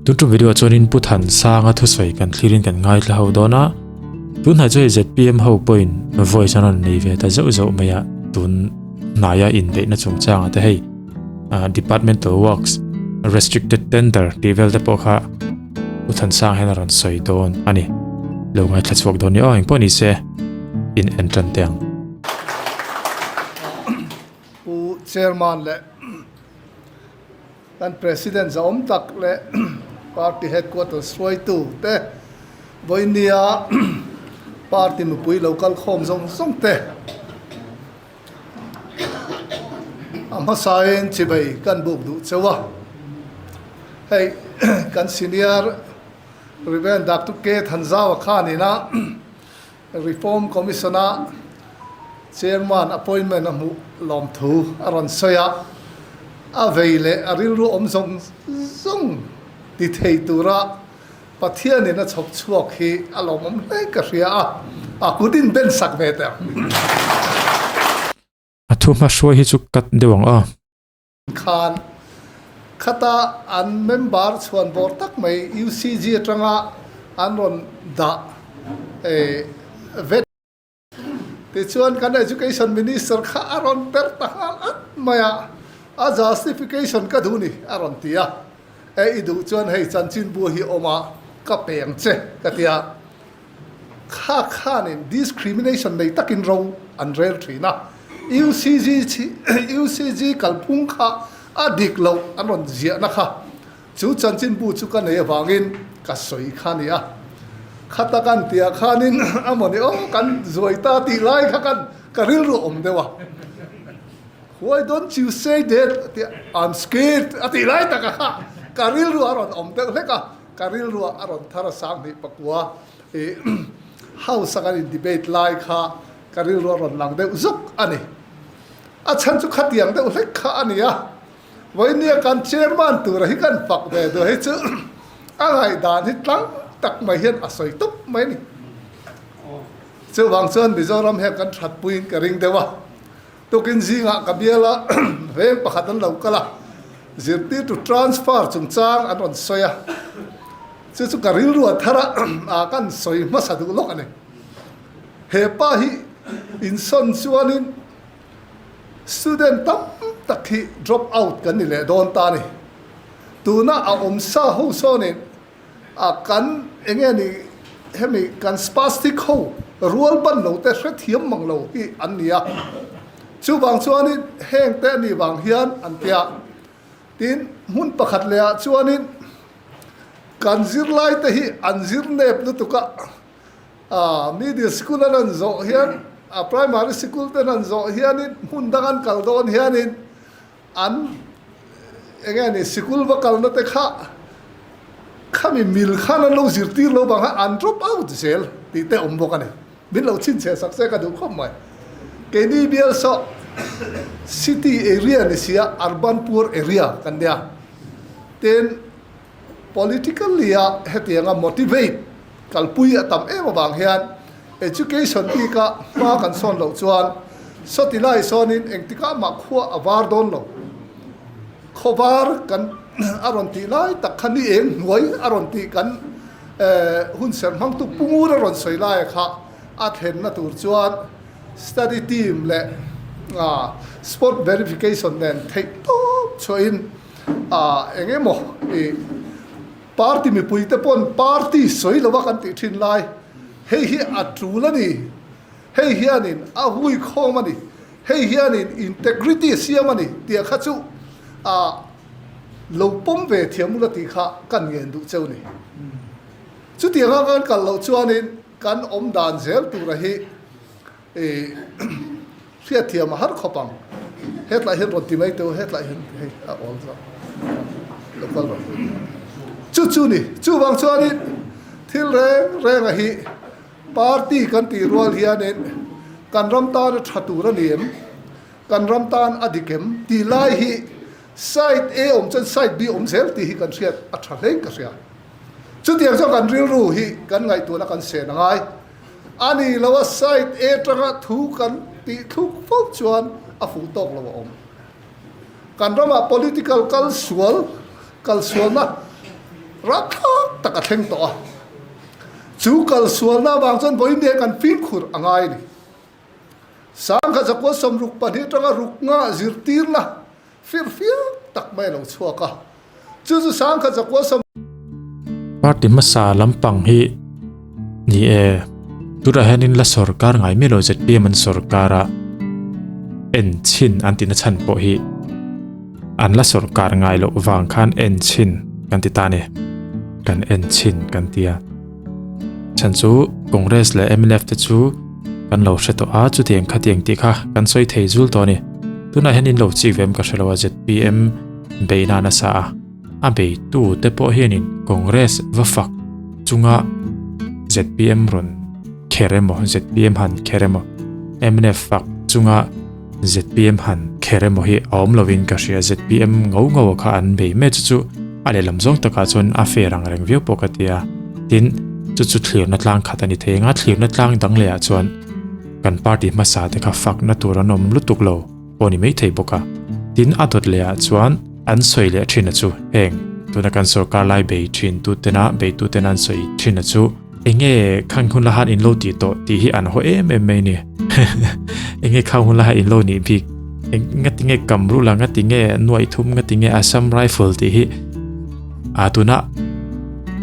Tun tum video ah chuanin Pu Thansanga thusawi kan thlirin kan ngaithla ho dawn a, tunhnai chu hei zpm ho pawhin voice an rawn nei ve ta zauh zauh mai a, tun hnaia inbeihna chungchangah te hei departmental works restricted tender tih vel te pawh kha Pu Thansanga hian a rawn sawi dawn a ni. Lo ngaithla chhuak dawn ni aw engpawh ni se in en tan teh ang. Pu Chairman leh Kan President zahawm tak leh Party Headquarters hruaitu te, vawinia Party mipui lo kal khawm zawng zawng te a hmasain chivei kan buk duh cheu a. Hei kan Senior Rev. Doctor K. Thanzaua khanina Reform Commission-a Chairman appointment a hmuh lawmthu a rawn sawi a, a vei leh a rilru awm zawng zawng ti thei tura Pathianin a chhawp chhuak hi a lawmawm hle ka hria a, a kut in ben sak ve teh ang. A thu hmahruai hi chu cut deuh ang aw. Khan khata an member chhuan bawr tak mai UCG atanga an rawn dah vet. Tichuan kan Education Minister kha a rawn per ta nghal at mai a, a justification ka duh ni a rawn ti a, e i duh chuan hei chanchinbu hi awm a ka pe ang che ka ti a. Kha khanin discrimination nei takin ro an rel thin a, UCG UCG kalphung kha a dik loh an rawn ziahna kha chu chanchinbu chu ka nei avangin ka sawi kha ni a. Khata kan tihah khanin a mawni aw kan zuai ta tih lai kha kan ka rilru awm deuh a. Why don't you say that? I'm scared a tih lai taka kha ka rilru a rawn awm deuh hlek a. Ka rilruah a rawn thar a 2009 i House a kan in debate lai kha ka rilru a rawn lang deuh zuk a ni. A chhan chu khatiang deuh hlek kha a ni a, vawinia kan chairman tura hi kan fak ve duh hi chu a ngaihdan hi tlang tak mai hian a sawi tawp mai a ni. Chuvang chuan Mizoram hian kan thatpuiin ka ring deuh a. Tukin zingah ka bial a, veng pakhat an lo kal a, zirtirtu transfer chungchang an rawn sawi a, chu chu ka rilru a thar a, a kan sawi hmasa duh lawk a ni. He pa hi insawn chuanin student tam tak hi drop out kan ni leh dawn ta a ni. Tuna a awm sa ho sawnin A kan enge ni hemi kan spastic ho rual ban lo te hrethiam mang lo hi an ni a, chuvang chuanin heng te anih vang hian an tia. Tin, hmun pakhat leh ah chuanin kan zirlai te hi an zir nep lutuk a, a middle school an an zawh hian a primary sikul ten an zawh hianin hmun dang an kal dawn hianin An enge ni sikul va kalna te kha khami mil khan an lo zirtir lo bang a an drop out zel tih te awm bawk a ni. Min lo chhinchhiah sak se ka duh khawp mai. Keini bial saw city area ni sia urban poor area kan nia. Tin politically a hetianga motivate kalpui a tam em avang hian education bika hma kan sawn loh chuan sawti lai sawnin engtikah mah khua a var dawn lo. Khawvar kan a rawn tih lai tak kha ni eng hnuai a rawn tih kan hun serh hmangtu Pungur a rawn sawi laia kha a thlenna tur chuan study team leh spot verification nen theih tawp chhuahin Ah eng emaw i party mipui te pawn party sawi lova kan tih thin lai hei hi a tul a ni, hei hianin a hui khawm a ni, hei hianin integrity a siam a ni tih kha chu ah lo pawm ve thiam ula tih kha kan ngen duh cheu ni. Chutianga kan kal loh chuanin kan awm dan zel tura hi I hriatthiam a har khawp ang. Hetlai hian rawn ti mai teh u, hetlai hian hei a awl zawk. Lo kal rawh. Chu chu ni, chuvang chuanin thil reng renga hi party kan tih rual hianin kan ram tan a tha tur a ni em, kan ram tan a dik em tih lai hi side A awm chuan side B awm zel tih hi kan hriat a tha hlein ka hria. Chutiang chuan kan rilru hi kan ngaihtuahna kan sen a ngai. A ni lo a side A tanga thu kan tih thluk fo chuan a fuh tawk lo a awm. Kan ramah political kal sual, kal sualna. Rapthlak tak a thleng tawh a. Chu kalsualna avang chuan vawiin nia kan fimkhur a ngai a ni. Sangha zakua 62 atanga ruk nga zirtirna firfiak tak mai a lo chhuak a. Chu chu sangha zakua sawm. Party hmasa lampang hi ni e, tunah hianin la sawrkar ngai miah lo zpm an sawrkar a en chhin an tihna chhan pawh hi an la sawrkar ngai loh vang khan en chhin kan ti ta a ni, kan en chhin kan ti a. Chhan chu Congress leh mnf te chu kan lo hre tawh a, chutiang khatiang tih kha kan sawi thei zul tawh a ni. Tunah hian in lo chik ve em ka hre lo a zpm beihna nasa a, a beitu te pawh hianin Congress va fak chunga zpm rawn kher emaw zpm han kher emaw mnf fak chunga zpm han kher emaw hi a awm lovin ka hria zpm ngo ngo kha an bei mek chu chu a lehlam zawng takah chuan a fair ang reng viau pawh ka ti a tin chu chu thlirna tlang khat a ni thei ang a thlirna tlang dang lehah chuan kan party hmasa te kha fakna tur an awm lutuk lo pawh a ni maithei bawk a tin a dawt lehah chuan an sawi leh thin a chu heng tuna kan sorkar lai bei thin tu tena bei tu tena an sawi thin a chu Enge khang hun la han in lo tih tawh tih hi an haw em em mai ni. Enge khang hun la han in lo nih bik. Nga ti nge kam rula nga ti nge nuai thum nga ti nge Assam rifle tih hi a tuna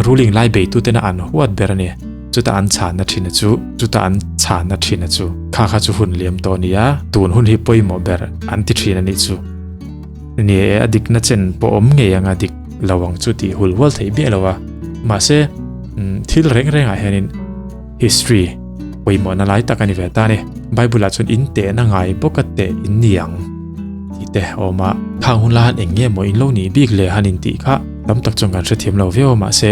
ruling lai bei tu tena an huat ber ani. Chuta an chhan na thin a chu chuta an chhan na thin a chu kha kha chu hun liam tawh ania tun hun hi pawimawh ber an ti thin ani chu. Ni e a dik na chen pawh awm ngei anga dik lo ang chu tih hul hual theih miah lo a. Mahse thil reng rengah hianin history pawimawhna lai tak a ni ve ta a ni. Bible ah chuan in tehna ngai bawka teh in ni ang tih te a awm a. Khang hun la han eng nge maw in lo nih bik le han in tih kha tam tak chuan kan hrethiam lo viau a mahse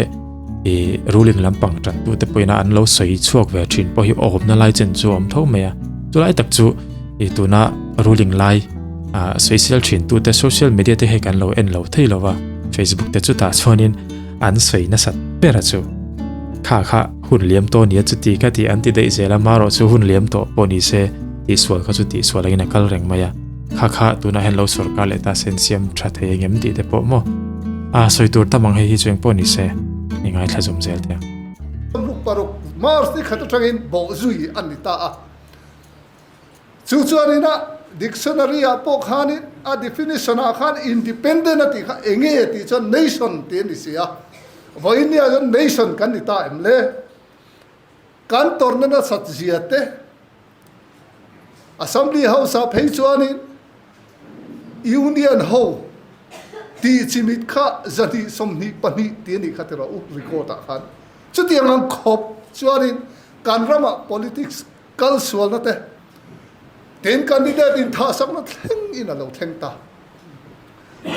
ih ruling lampang tantute pawhin an lo sawi chhuak ve thin pawh hi awmna lai chen chu a awm tho mai a. Chulai tak chu ih tuna ruling lai ah sawisel thin tute social media te hei kan lo en lo thei lo va Facebook te chutah chuanin an sawi nasat ber a chu kha kha hun liam tawh nia chuti ka tih an ti daih zel a marawh chu hun liam tawh pawh ni se tihsual kha chu tihsual angin a kal reng mai a kha kha tunah hian lo sawrkar leh ta sen siam tha thei engem tih te pawh maw a sawi tur tam ang hei hi chu engpawh ni se i ngaithla zawm zel teh ang. Paruk March ni khat atangin bawhzui an ni ta a. Chu chuanin a dictionary ah pawh khanin a definition ah khan independent a tih kha enge tih chuan nation tih a ni si a, vawinia chuan nation kan ni ta em le? Kan tawrhna nasat zia te Assembly House ah phei chuanin Union ho tih chimit kha 222 tih a nih kha ti rawh u record ah khan. Chutiang ang khawp chuanin kan ramah politics Kal sualna te tin candidate in thahsakna thleng in a lo thleng ta.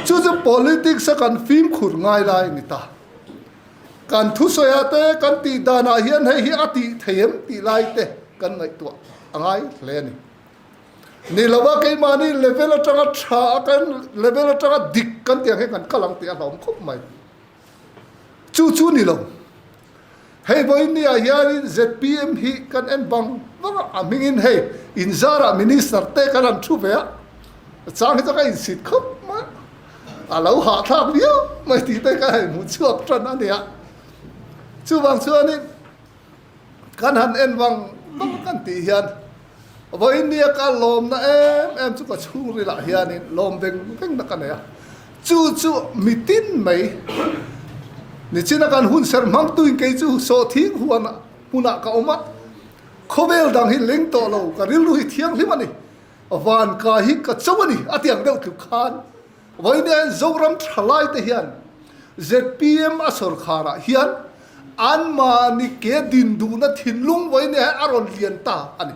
Chu chu politics a kan fimkhur ngai lai a ni ta. Kan thusawiah te kan tih danah hian hei hi a tih thei em tih lai te kan ngaihtuah a ngai hle a ni. Ni lova keimahni level atanga tha a kan level atanga dik kan tih ang hian kan kal ang tih a hlauhawm khawp mai. Chu chu ni lo. Hei vawinia hianin zpm hi kan en vang vang a, a hmingin hei inzarah minister te kan han thu ve a, chang hi chu ka insit khawp mai a, a lo hahthlak viau mai tih te ka hei hmuh chhuak tan a nia. Chuvang chuanin kan han en vang vang kan tih hian vawinia ka lawmna em em chu ka chhungrilah hianin lawm veng vengna ka nei a. Chu chu mitin mai nichina kan hun serh hmangtuin kei chu sawhthing huan hmunah ka awm a, khawvel dang hi leng tawh lo, ka rilru hi thianghlim a ni, van ka hi ka cho a ni a ti ang deuh tluk khan vawiin hian Zoram thalai te hian zpm a sawrkharah hian anmahni ke din duhna thinlung vawiin hian a rawn lian ta a ni.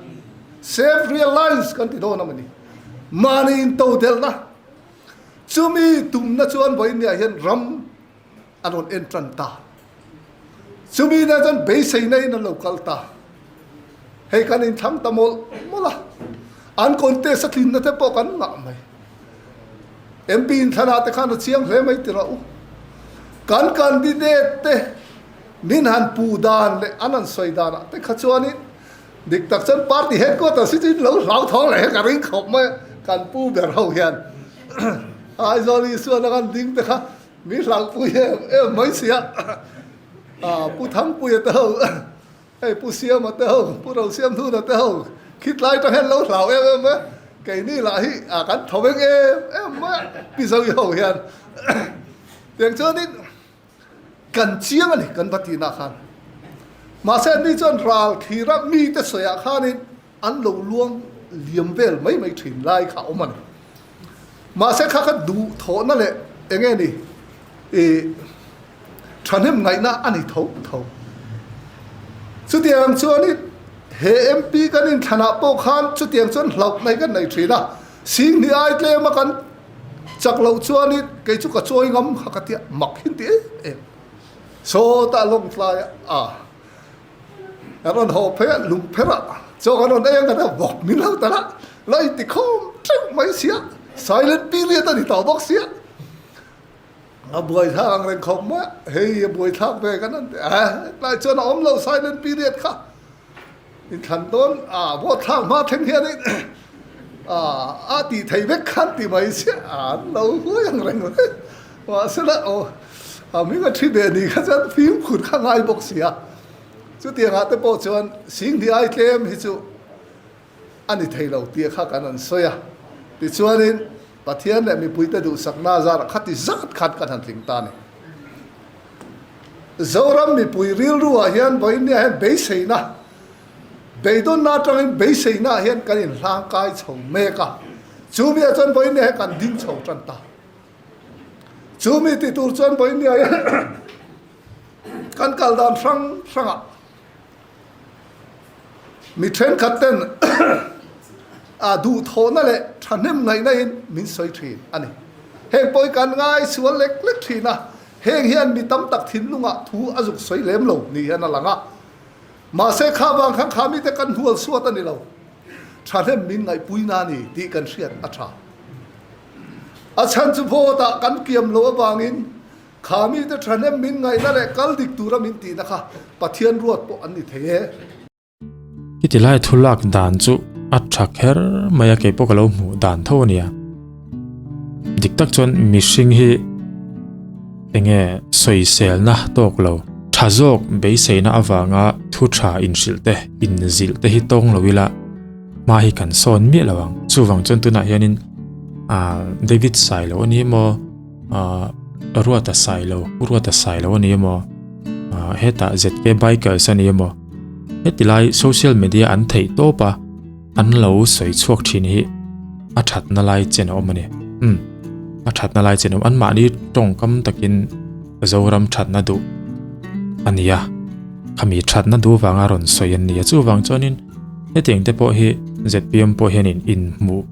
Self reliance kan ti dawn a mawni, mahni intodelhna. Chumi tumna chuan vawinia hian ram a rawn en tan ta. Chumi na chuan beiseina in an lo kal ta. Hei kan inthlang ta mawlh mawlh a. An contest a tlinna te pawh kan ngah mai. MP inthlanah te khan a chiang hle mai ti rawh u. Kan candidate te min han puh dan leh an han sawi danah te kha chuanin Dik tak chuan party headquarters hi chu in lo hlauthawng leh ka ring khawp mai a, kan pu ber ho hian Aizawl Isuan a kan ding te kha Mi hlauhpui em em mai sia. Pu Thangpuia te ho, hei Pu Siama te ho, Pu Rosiamhnuna te ho khitlai tang hian lo hlau em em a, keini lah hi kan tho veng em em mai a, Pi Zoe ho hian. Tiang chuanin kan chiang a ni kan va tihna khan. Mahse anni chuan ral thira mite sawiah khanin an lo luang liam vel mai mai thin lai kha a awm a ni. Mahse kha kha duh thawhna leh eng nge ni ih thahnem ngaihna a ni tho tho. Chutiang chuanin he MP kan inthlanah pawh khan chutiang chuan hlauh mai kan nei thin a, Singhnih ai tlem a kan chak loh chuanin kei chu ka chawi ngam kha ka tia mak hin ti em em. Sawtah lawngtlai a. A rawn haw phei a, lung pher a, chaw kan rawn ei ang kan a vawk min lo ta la, la inti khawm teuh mai sia, silent period a ni tawh bawk sia, a buai thlak ang reng khawp mai a, hei a buai thlak ve kan an ti a, tlai chuan a awm lo silent period kha, inthlan dawn a vote thlak hma thleng hianin a tih thei vek khan ti mai sia, an lo huai ang reng mai, mahsela aw a hming a thi ve ni kha chuan fimkhur kha ngai bawk sia. Chutiangah te pawh chuan Singhnih ai tlem hi chu a ni thei lo tih kha kan han sawi a. Tichuanin Pathian leh mipuite duhsakna zarah khati zat khan kan han tling ta a ni. Zoram mipui rilruah hian vawiinniah hian beiseina, beidawnna atangin beiseinaah hian kan inhlangkai chho mek a. Chumiah chuan vawiinniah hian kan ding chho tan ta. Chumi ti tur chuan vawiinniah hian Kan kal dan hrang hrangah mi thenkhat ten a duhthawhna leh thahnem ngaihna in min sawi thin a ni. Heng pawh hi kan ngai sual lek lek thin a, heng hian mi tam tak thinlungah thu a zuk sawi lem lo ni hian a lang a. Mahse kha vang khan kha mite kan hnual suat a ni lo, thahnem min ngaihpuina a ni tih kan hriat a tha. A chhan chu vote ah kan kiam lo avangin Kha mite thahnem min ngaihna leh kal dik tura min tihna kha Pathian ruat pawh an ni thei e. Heti lai thu lak dan chu a tha kher mai a, keipawh ka lo hmuh dan tho a nia. Dik tak chuan mihring hi enge sawiselna tawk lo, tha zawk beiseina avanga thu tha inhrilh te, inzilh te hi tawng lo ila hma hi kan sawn miah lo ang. Chuvang chuan tunah hianin ah David Sailo a ni emaw, Ahh Ruata Sailo, Pu Ruata Sailo a ni emaw, ahh hetah ZK Bikers a ni emaw, heti lai social media an theih tawp a, an lo sawi chhuak thin hi a thatna lai chen a awm a ni. Umm a thatna lai chen a awm, anmahni tawngkam takin Zoram thatna duh a ni a, khami thatna duh vanga rawn sawi an ni a, chuvang chuanin hetiang te pawh hi zpm pawh hianin inhmuh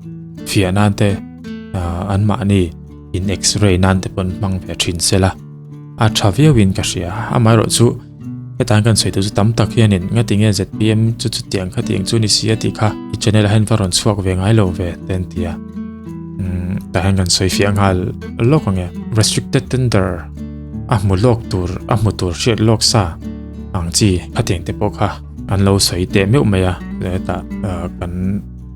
fiah nan te ahh anmahni in x-ray nan te pawn hmang ve thin sela a tha viau in ka hria amaherawh chu hetah hian kan sawi tur chu tam tak hianin ngatinge zpm chu chutiang khatiang chu ni si a tih kha i channel ah hian va rawn chhuak ve ngai lo ve te an ti a umm tah hian kan sawi fiah nghal lawk ang e restricted tender a hmu lawk tur a hmu tur hriat lawk sa ang chi khatiang te pawh kha an lo sawi teh meuh mai a hetah kan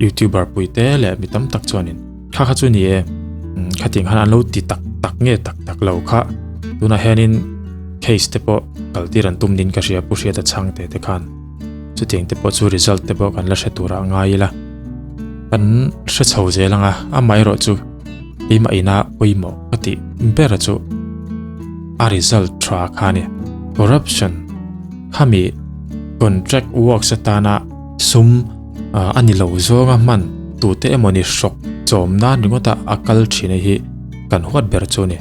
youtuber pui te leh mi tam tak chuanin. Kha kha chu ni e, khatiang khan an lo ti tak tak nge tak tak lo kha tunah hianin case te pawh kal tir an tum niin ka hria Pu Hriata chhangte te khan chutiang te pawh chu result te pawh kan la hre turah a ngai ila kan hre chho zel ang a amaherawh chu keimah ina pawimawh ka tih ber chu a result tha kha a ni corruption khami contract works atana sum a ni lo zawnga hman tute emawni hrawk chawm nan ringawta a kal thin hi kan huat ber chu a ni.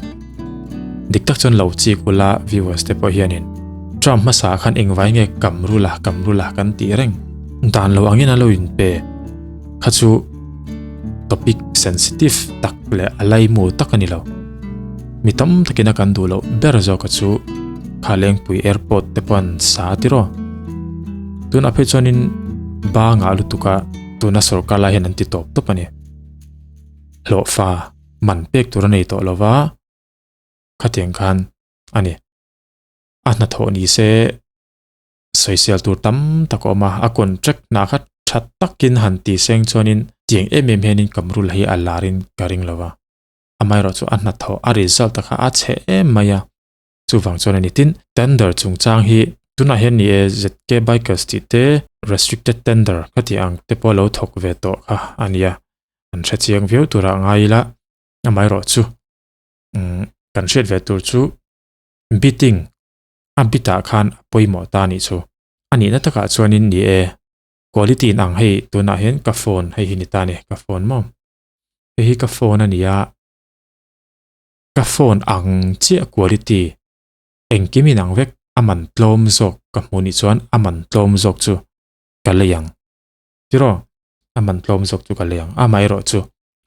Dik tak chuan lo chik ula viewers te pawh hianin Trump hmasa khan engvai nge kam rula kam rula kan tih reng dan lo angin a lo inpe kha chu topic sensitive tak leh a laimu tak a ni lo. Mi tam takin a kan duh loh ber zawka chu kha Lengpui airport te pawh an sa tiraw. Tunah phei chuanin bangah lutuka tuna sorkar lai hian an ti tawp tawp a ni. Hlawhfa man pek tur a nei tawh lova khatiang khan a ni. A hnathawh ni se sawisel tur tam tak a awm a, a contract hna kha tha takin han ti seng chuanin tiang em em hianin Kamrul hi a larin ka ring lova. Amaherawhchu a hnathawh a result a kha a chhe em mai a, chuvang chuan a ni. Tin, tender chungchang hi tunah hian ni e ZK Bikers tih te restricted tender kha tih ang te pawh lo thawk ve tawh kha a nia, an hre chiang viau turah ngai ila amaherawhchu kan hriat ve tur chu bidding a bit ah khan a pawimawh ta a nih chu. A nihna takah chuanin ni e quality in ang hei tunah hian ka phone hei hi ni ta a ni ka phone maw hei hi ka phone a ni a ka phone ang chiah quality engkim in ang vek a man tlawm zawk ka hmuh nih chuan a man tlawm zawk chu ka lei ang tiraw a man tlawm zawk chu ka lei ang amaherawhchu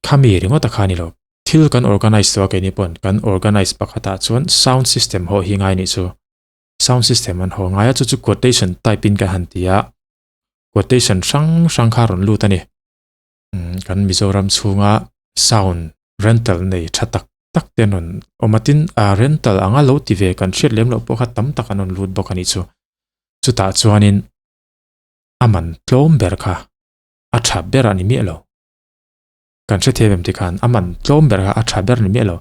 khami ringawt a kha a ni lo thil kan organize tawh a keini pawn kan organize pakhatah chuan sound system ho hi ngai nih chu sound system an haw ngai a chu chu quotation type in ka han ti a quotation hrang hrang kha rawn lut a ni kan Mizoram chhunga sound rental nei tha tak tak te an rawn awm a tin a rental anga lo ti ve kan hriat lem loh pawh kha tam tak an rawn lut bawk a nih chu chutah chuanin a man tlawm ber kha a tha ber a ni miah lo. Kan hrethiam em tikhan a man tlawm ber kha a tha ber ni miah lo.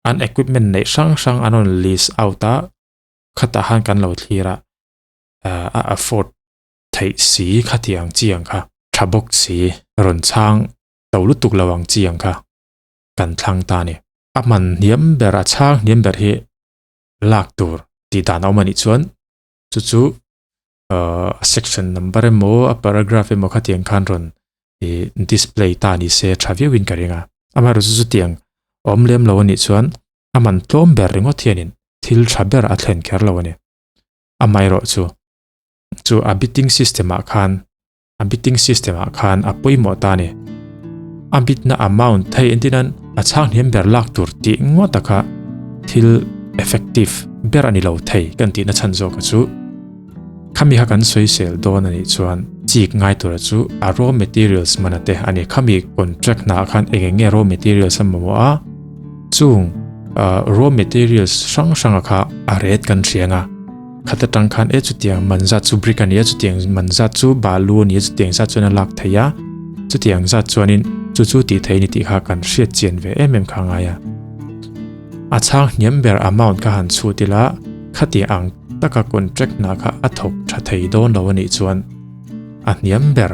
An equipment neih hrang hrang an rawn list out a, khatah khan kan lo thlir a, a afford theih si khati ang chi ang kha, tha bawk si, rawn chhang to lutuk lo ang chi ang kha kan thlang ta a ni. A man hniam ber, a chhang hniam ber hi lak tur tih dan a awm a nih chuan chu chu a section number emaw a paragraph emaw khatiang khan rawn ih display ta ni se tha viau in ka ring a amaherawhchu chutiang awm lem lo anih chuan a man tlawm ber ringawt hianin thil tha ber a thlen kher lo a ni amaherawhchu chu a bidding system ah khan A bidding system ah khan a pawimawh ta a ni. A bidna amount thei entin an a chhang hniam ber lak tur tih ngawt a kha thil effective ber a ni lo thei kan tihna chhan zawk a chu. Khami kha kan sawisel dawn a nih chuan chik ngai tura chu a raw materials man a te a ni. Khami contract hna ah khan eng eng nge raw materials a mamawh a, chung raw materials hrang hrang a kha a rate kan hria ang a. Khat atang khan e chutiang man zat chu brick a ni a, chutiang man zat chu balu a ni a, chutiang zat chuan a lak theih a, chutiang zat chuanin chu chu tih theih a ni tih kha kan hriat chian ve em em kha a ngai a. A chhang hniam ber amount kha han chhut ila, khati ang taka contract hna kha a thawk tha thei dawn lo a nih chuan a hniam ber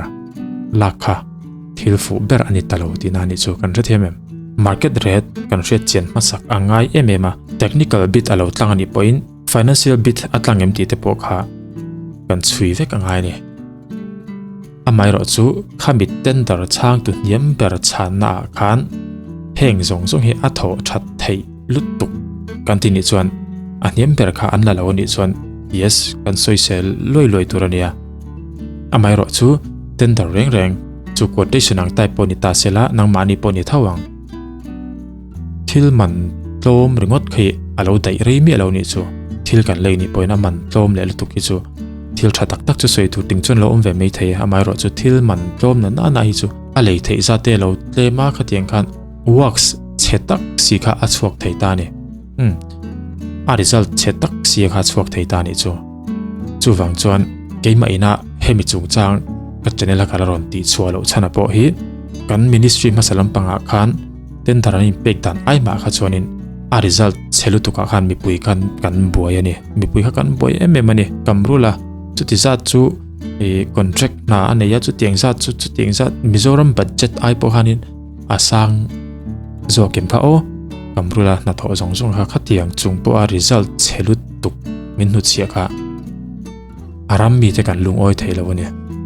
lak kha thil fuh ber a ni ta lo tihna a nih chu kan hrethiam em? Market rate kan hriat chian hmasak a ngai em em a, technical bit a lo tlang a nih pawhin, Financial bit a tlang em tih te pawh kha kan chhui vek a ngai a ni. Amaherawh chu khami tender chhangtu hniam ber chhanna ah khan heng zawng zawng hi a thawh that theih lutuk kan ti nih chuan a hniam ber kha an la lo a nih chuan yes kan sawisel luai luai tur a nia. Amaherawh chu tender reng reng chu quotation ang type pawh ni ta sela nangmahni pawh ni tho ang. Thil man tlawm ringawt khi a lo daih rei miah lo nih chu. Thil kan lei nih pawhin a man tlawm leh lutuk hi chu thil tha tak tak chu sawi tur ting chuan lo awm ve mai thei a, amaherawh chu thil man tlawm na nana hi chu a lei theih zat te lo tlem a khatiang khan works chhe tak si kha a chhuak thei ta a ni. Umm a result chhe tak si kha a chhuak thei ta a nih chu. Chuvang chuan keimah ina hemi chungchang ka channel a ka la rawn tih chhuah loh chhan a pawh hi kan ministry hmasa lampangah khan tender an inpek dan ai mah kha chuanin a result chhe lutukah khan mipui khan kan buai a ni. Mipui kha kan buai em em a ni. Kamrul a chuti zat chu ih contract hna a nei a chutiang zat chu chutiang zat Mizoram budget ai pawh khanin a sang zawk em kha aw. Kamrul a hnathawh zawng zawng kha khatiang chung pawha result chhe lutuk min hnutchhiah kha a ram mite kan lungawi thei lo a ni.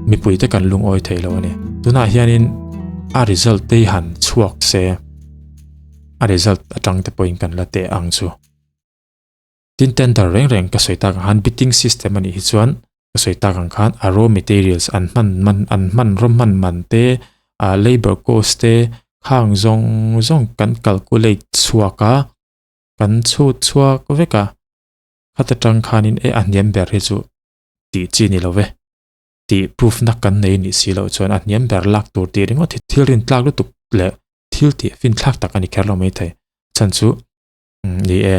Mipui te kan lungawi thei lo a ni. Tunah hianin a result te hi han chhuak se, a result atang te pawhin kan la teh ang chu. Tin tender reng reng ka sawi tak ang khan bidding system a nih hi chuan ka sawi tak ang khan a raw materials an hman man an hman raw hman man te ah labour cost te khang zawng zawng kan calculate chhuak a kan chhut chhuak vek a khata tang khanin e a hniam ber hi chu tih chi ni lo ve tih proof na kan nei nih si loh chuan a hniam ber lak tur tih ringawt hi thil rin tlak lutuk leh thil tih fin thlak tak a ni kher lo maithei chhan chu ni e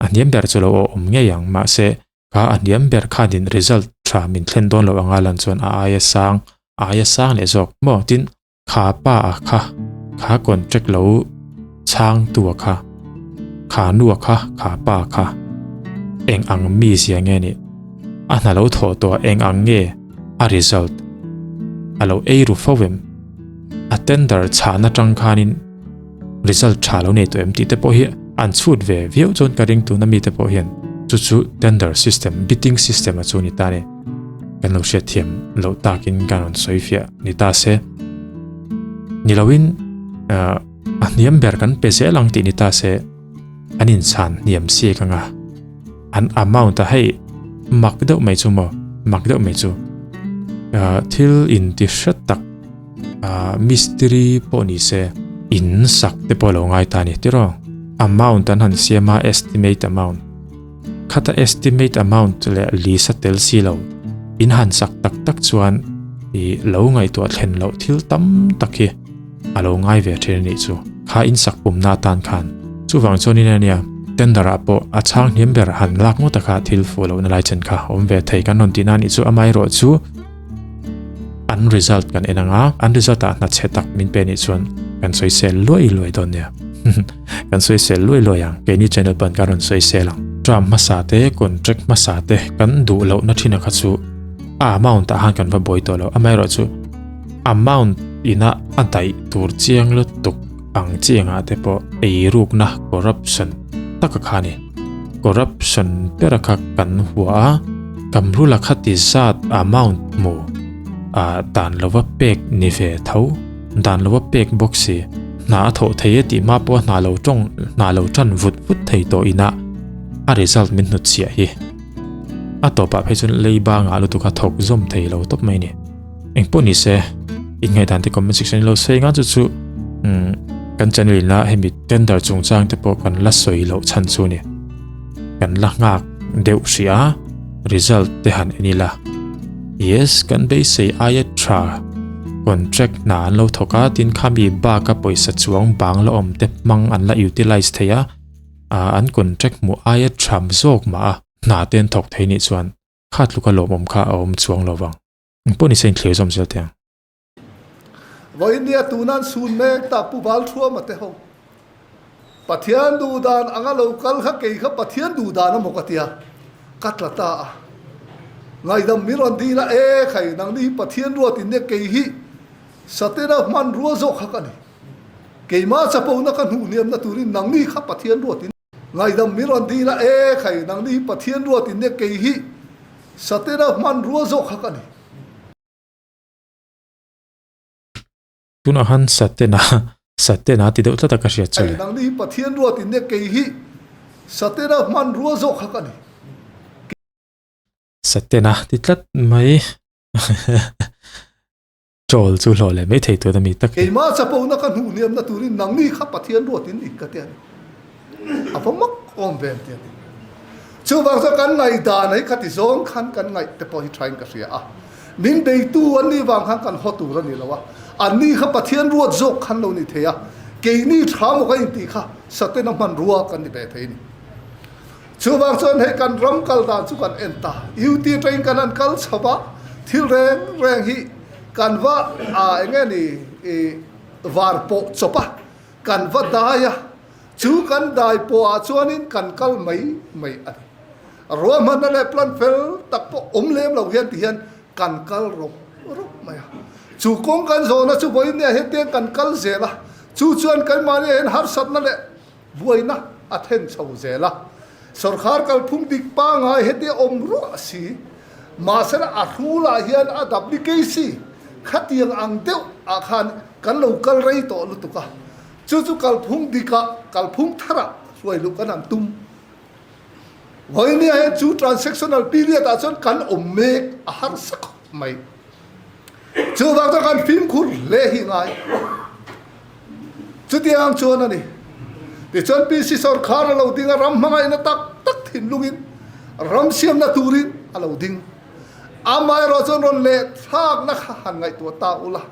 a hniam ber chu lo awm ngei ang mahse kha a hniam ber khanin result tha min thlen dawn loh anga lan chuan a aia sang a aia sang leh zawk maw tin kha pa a kha kha contract lo. Chhangtua kha, kha nua kha, kha pa kha eng ang mizia nge nih? A hna lo thawh tawh eng ang nge a result? A lo ei ru fo em? A tender chhahna tang khanin result tha lo nei tawh em tih te pawh hi an chhut ve viau chuan ka ring tuna mite pawh hian chu chu tender system, bidding system a chu ni ta ni. Kan lo hriatthiam loh takin kan rawn sawi fiah ni ta se. Ni loin a hniam ber kan pe zel ang tih ni ta se an inchhan hniam siak anga an amount a hei mak deuh mai chu maw mak deuh mai chu thil inti hret tak mistiri pawh ni se in sak te pawh lo ngai ta ni tiraw amount an han siam a estimate amount Khata estimate amount leh list a tel si lo. In han sak tak tak chuan i lo ngaihtuah thlen loh thil tam tak hi a lo ngai ve thin a nih chu. Kha in sak pumna atan khan. Chuvang chuanin a nia, tender ah pawh a chhang hniam ber han lak ngawt a kha thil fuh lohna lai chen kha awm ve thei kan rawn tihna a nih chu. Amaherawh chu an result kan en ang a, an result ah hna chhe tak min pe nih chuan kan sawisel luai luai dawn nia. Kan sawisel luai luai ang, keini channel pawn kan rawn sawisel ang. Term hmasa te, contract hmasa te kan duh lohna thin a kha chu a amount ah khan kan va buai tawh lo. Amaherawhchu amount ina a daih tur chiang lutuk ang chiangah te pawh eirukna corruption taka kha a ni. Corruption bera kha kan hua a, Kamrula kha ti zat amount hmu ah dan lova pek ni ve tho. Dan lo a pek bawk si. Hna a thawh thei e tih hma pawh a hna lo tawng hna lo tan vut vut thei tawh ina a result min hnut chhiah hi. A tawpah phei chuan leiba ngah lutuk a thawk zawm thei lo tawp mai ni. Engpawh ni se, inngaihdan te comment section in lo sawi nga chu chu umm kan channel in la hemi tender chungchang te pawh kan la sawi loh chhan chu ni. Kan la nghak deuh hrih a, result te han en ila. Yes, kan beisei aia tha contract hna an lo thawk a, tin khami bak a pawisa chuang bang la awm te hmang an la utilize thei a, an contract hmuh aia tha zawk mah a hna te an thawk thei nih chuan kha tluka lawmawm kha a awm chuang lo vang. Engpawh ni se inthlir zawm zel teh ang. Vawiin nia tunan sun mek tak Pu Valthuama te ho Pathian duhdan anga lo kal kha kei kha Pathian duhdan a maw ka tia ka tla ta a ngaihdam min rawn dil a e khai nangni hi Pathian ruat in nia kei hi Satena hmanrua zawk kha ka ni keimah chapona ka hnuh hniamna turin nangni kha Pathian ruat in ngaihdam min rawn dil a e khai nangni hi Pathian ruat in nia kei hi Satena hmanrua zawk kha ka ni. Tunah khan Satena, Satena ti deuh tlat a ka hriat chu le. Nangni hi Pathian ruat in nia kei hi Satena hmanrua zawk kha ka ni. Satena ti tlat mai. Troll chu hlawh leh mai thei tur a mi tak hi. Keimah chapona ka hnuh hniamna turin nangni kha Pathian ruat in dik ka ti a ni. A va mak awm ve an ti a ni. Chuvang chuan kan ngaihdan hi khati zawng khan kan ngaih te pawh hi thain ka hria a. Min beitu an nih vang khan kan haw tur a ni lo a. Anni kha Pathian ruat zawk khan lo ni thei a. Keini tha maw kan intih kha Satena hmanrua kan ni ve thei a ni. Chuvang chuan hei kan ram kal dan chu kan en ta. UT atangin kan han kal chho a, thil reng reng hi kan va eng nge ni i var pawh chawp a, kan va dai a. Chu kan dai pawhah chuanin kan kal mai mai a ni. Ruahmanna leh plan fel tak pawh awm lem lo hian ti hian kan kal rawp rawp mai a. Chu kawng kan zawhna chu vawiin nia hetiang kan kal zel a, chu chuan keimahni ah hian harsatna leh buaina a then chho zel a. Sawrkhar kalphung dik pangai hetia awm ruah si, mahsela a hrulah hian a WKC khatiang ang deuh ah khan kan lo kal rei tawh lutuk a. Chu chu kalphung dikah, kalphung tharah hruai luh kan han tum. Vawinia hian chu transactional period ah chuan kan awm mek a harsa khawp mai. Chuvang chuan kan fimkhur hle hi ngai. Chutiang chuan a ni. Tichuan PC sawrkhar a lo ding a, ram hmangaihna tak tak thinlungin ram siamna turin a lo ding. Amaherawh chuan rawn lehthlakna kha han ngaihtuah ta ula.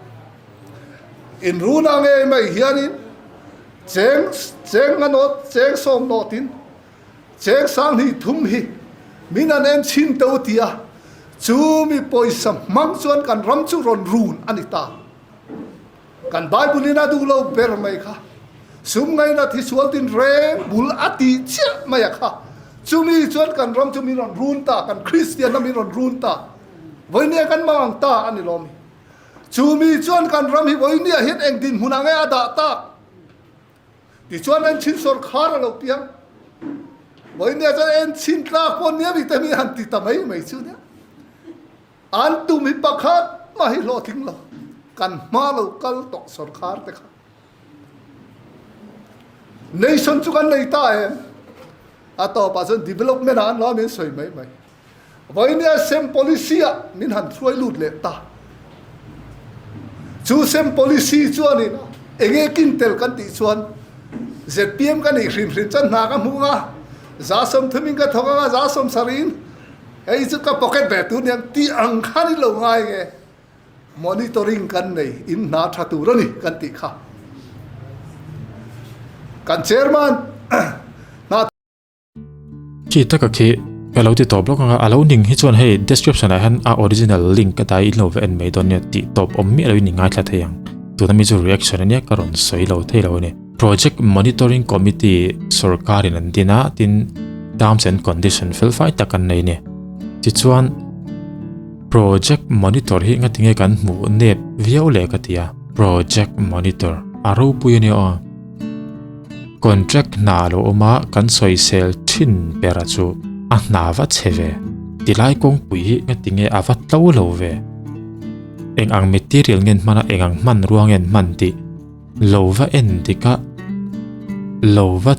Inruna ngei mai hianin cheng cheng a nawt cheng sawm nawtin cheng sanghnih thum hi min an en chhin to ti a, chu mi pawisa hmang chuan kan ram chu rawn run a ni ta. Kan Bible in a duh lo ber mai kha. Sum ngaina thi sual tin reng bul a tih chiah mai a kha. Chumi chuan kan ram chu min rawn run ta, kan Kristianna min rawn run ta. Vawinia kan mang ang ta a ni lawm hi. Chumi chuan kan ram hi vawinia hian eng dinhmun ah nge a dah tak? Tichuan enchin sawrkhar a lo piang. Vawinia chuan enchin tlak pawh nia mi te mi han ti ta mai mai chu nia. An tum hi pakhat mah hi hlawhtling lo. Kan hma lo kal tawh sawrkhar te kha. Nation chu kan nei ta em? A tawpah chuan development ah an lo a min sawi mai mai. Vawinia sem policy ah min han hruai lut leh ta. Chu sem policy chuanin enge kin tel kan tih chuan zpm ka nih hrim hrim chuan hna ka hmuh anga, 30% in ka thawk anga, 70% in hei chu ka pocket ve tur aniang tih ang khan in lo ngai nge. Monitoring kan nei in hna tha tur a ni kan tih kha. Kan chairman hna. Khi taka khi ka lo ti tawp lawk anga a lo ning hi chuan hei description ah hian a original link ka dai in lo va en mai dawn nia tih tawp awm miah lo in i ngaithla thei ang. Tuna mi chu reaction ania ka rawn sawi lo thei lo a ni. Project Monitoring Committee sorkarin an din a tin terms and condition felfai tak an nei a ni. Tichuan. Project monitor hi ngatinge kan hmuh nep viau le ka ti a. Project monitor a ropui a nia aw. Contract hna a lo awm a, kan sawisel thin ber a chu a hna va chhe ve. Tilai kawngpui hi ngatinge a va tlo lo ve. Eng ang material ngen hman a, eng ang hmanrua ngen hman tih lo va en dik a, lo va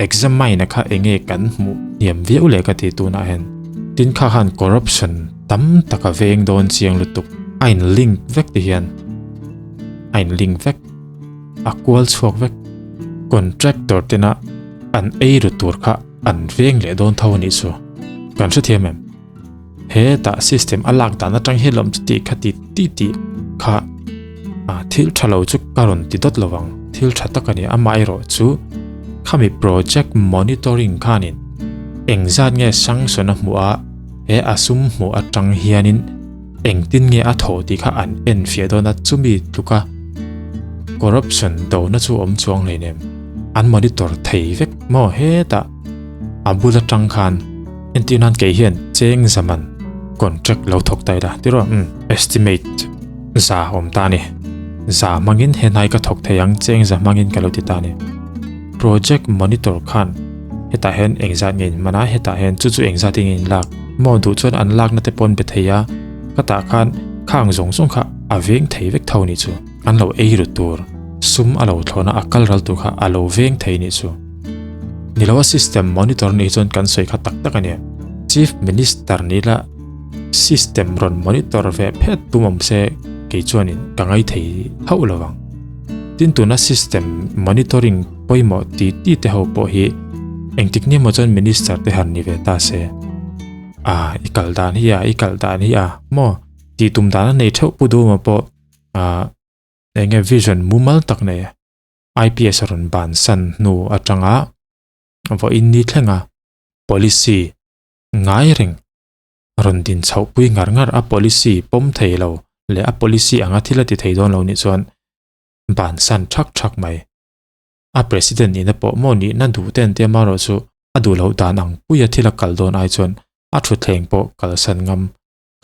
examine a kha enge kan hmuh hniam viau leh ka ti tunah hian. Tin kha khan corruption tam tak a veng dawn chiang lutuk a in link vek ti hian a in link vek a kual chhuak vek contractor tena an ei ru tur kha an veng leh dawn tho anih chu kan hrethiam em? Hetah system a lak dan atang hian lawm chu tih kha ti ti tih kha a thil tha lo chu ka rawn ti dawt lo vang thil tha tak a ni amaherawh chu khami project monitoring khanin engzat nge sanction a hmuh a he a sum hmuh atang hianin engtin nge a thawh tih kha an en fiah dawn a chumi tluka corruption dona chu awm chuang hleinem an monitor thei vek maw hetah a bul atang khan Entir nan kei hian cheng zaman contract lo thawk ta ila tiraw umm estimate za awm ta a ni. Za hmangin he hnai ka thawk thei ang cheng za hmangin ka lo ti ta a ni. Project monitor khan hetah hian engzat nge in hman a hetah hian chu chu engzat in nge in lak maw duh chuan an lakna te pawh an be thei a ka tah khan khang zawng zawng kha a veng thei vek tho nih chu an lo ei ru tur sum a lo thlawna a kal ral tur kha a lo veng thei nih chu. Ni lo a system monitor nih chuan kan sawi kha tak tak a ni. Chief Minister ni la system rawn monitor ve phet tum awm se kei chuanin ka ngai thei hauh lo vang. Tin tuna system monitoring pawimawh ti ti te ho pawh hi engtik ni emaw chuan Minister te han ni ve ta se. A i kal dan hi a, i kal dan hi a maw tih tum dan a nei theuh pu duhma pawh a enge vision mumal tak nei a. IPS a rawn bansan hnu atanga vawiin ni thlenga policy ngai reng rawn din chhoh pui ngar ngar a policy pawm thei lo leh a policy anga thil a ti thei dawn lo nih chuan bansan thak thak mai. A president nihna pawh maw nihna duh te an tia marawh chu a duh loh dan ang puia thil a kal dawn ai chuan a thutthleng pawh kalsan ngam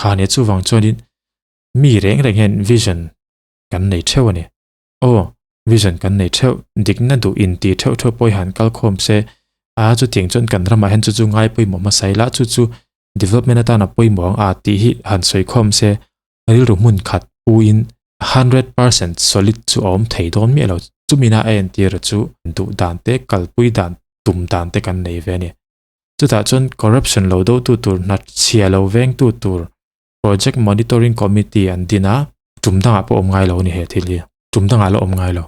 kha nia chuvang chuanin mi reng reng hian vision kan nei theuh a ni. Aw, vision kan nei theuh, dikna duh in ti theuh theuh pawh hi han kal khawm se, a chutiang chuan kan ramah hian chu chu ngai pawimawh hmasa ila, chu chu development atana pawimawh ang a tih hi han sawi khawm se, rilru hmun khat puin 100% solid chu a awm thei dawn miah lo. Chumina a entir chu duh dan te, kalpui dan, tum dan te kan nei ve a ni. Chutah chuan corruption lo dotu tur, hnachhia lo vengtu tur Project Monitoring Committee an din a, tum dangah pawh awm ngai lo a ni he thil hi. Tum dangah la awm ngai lo.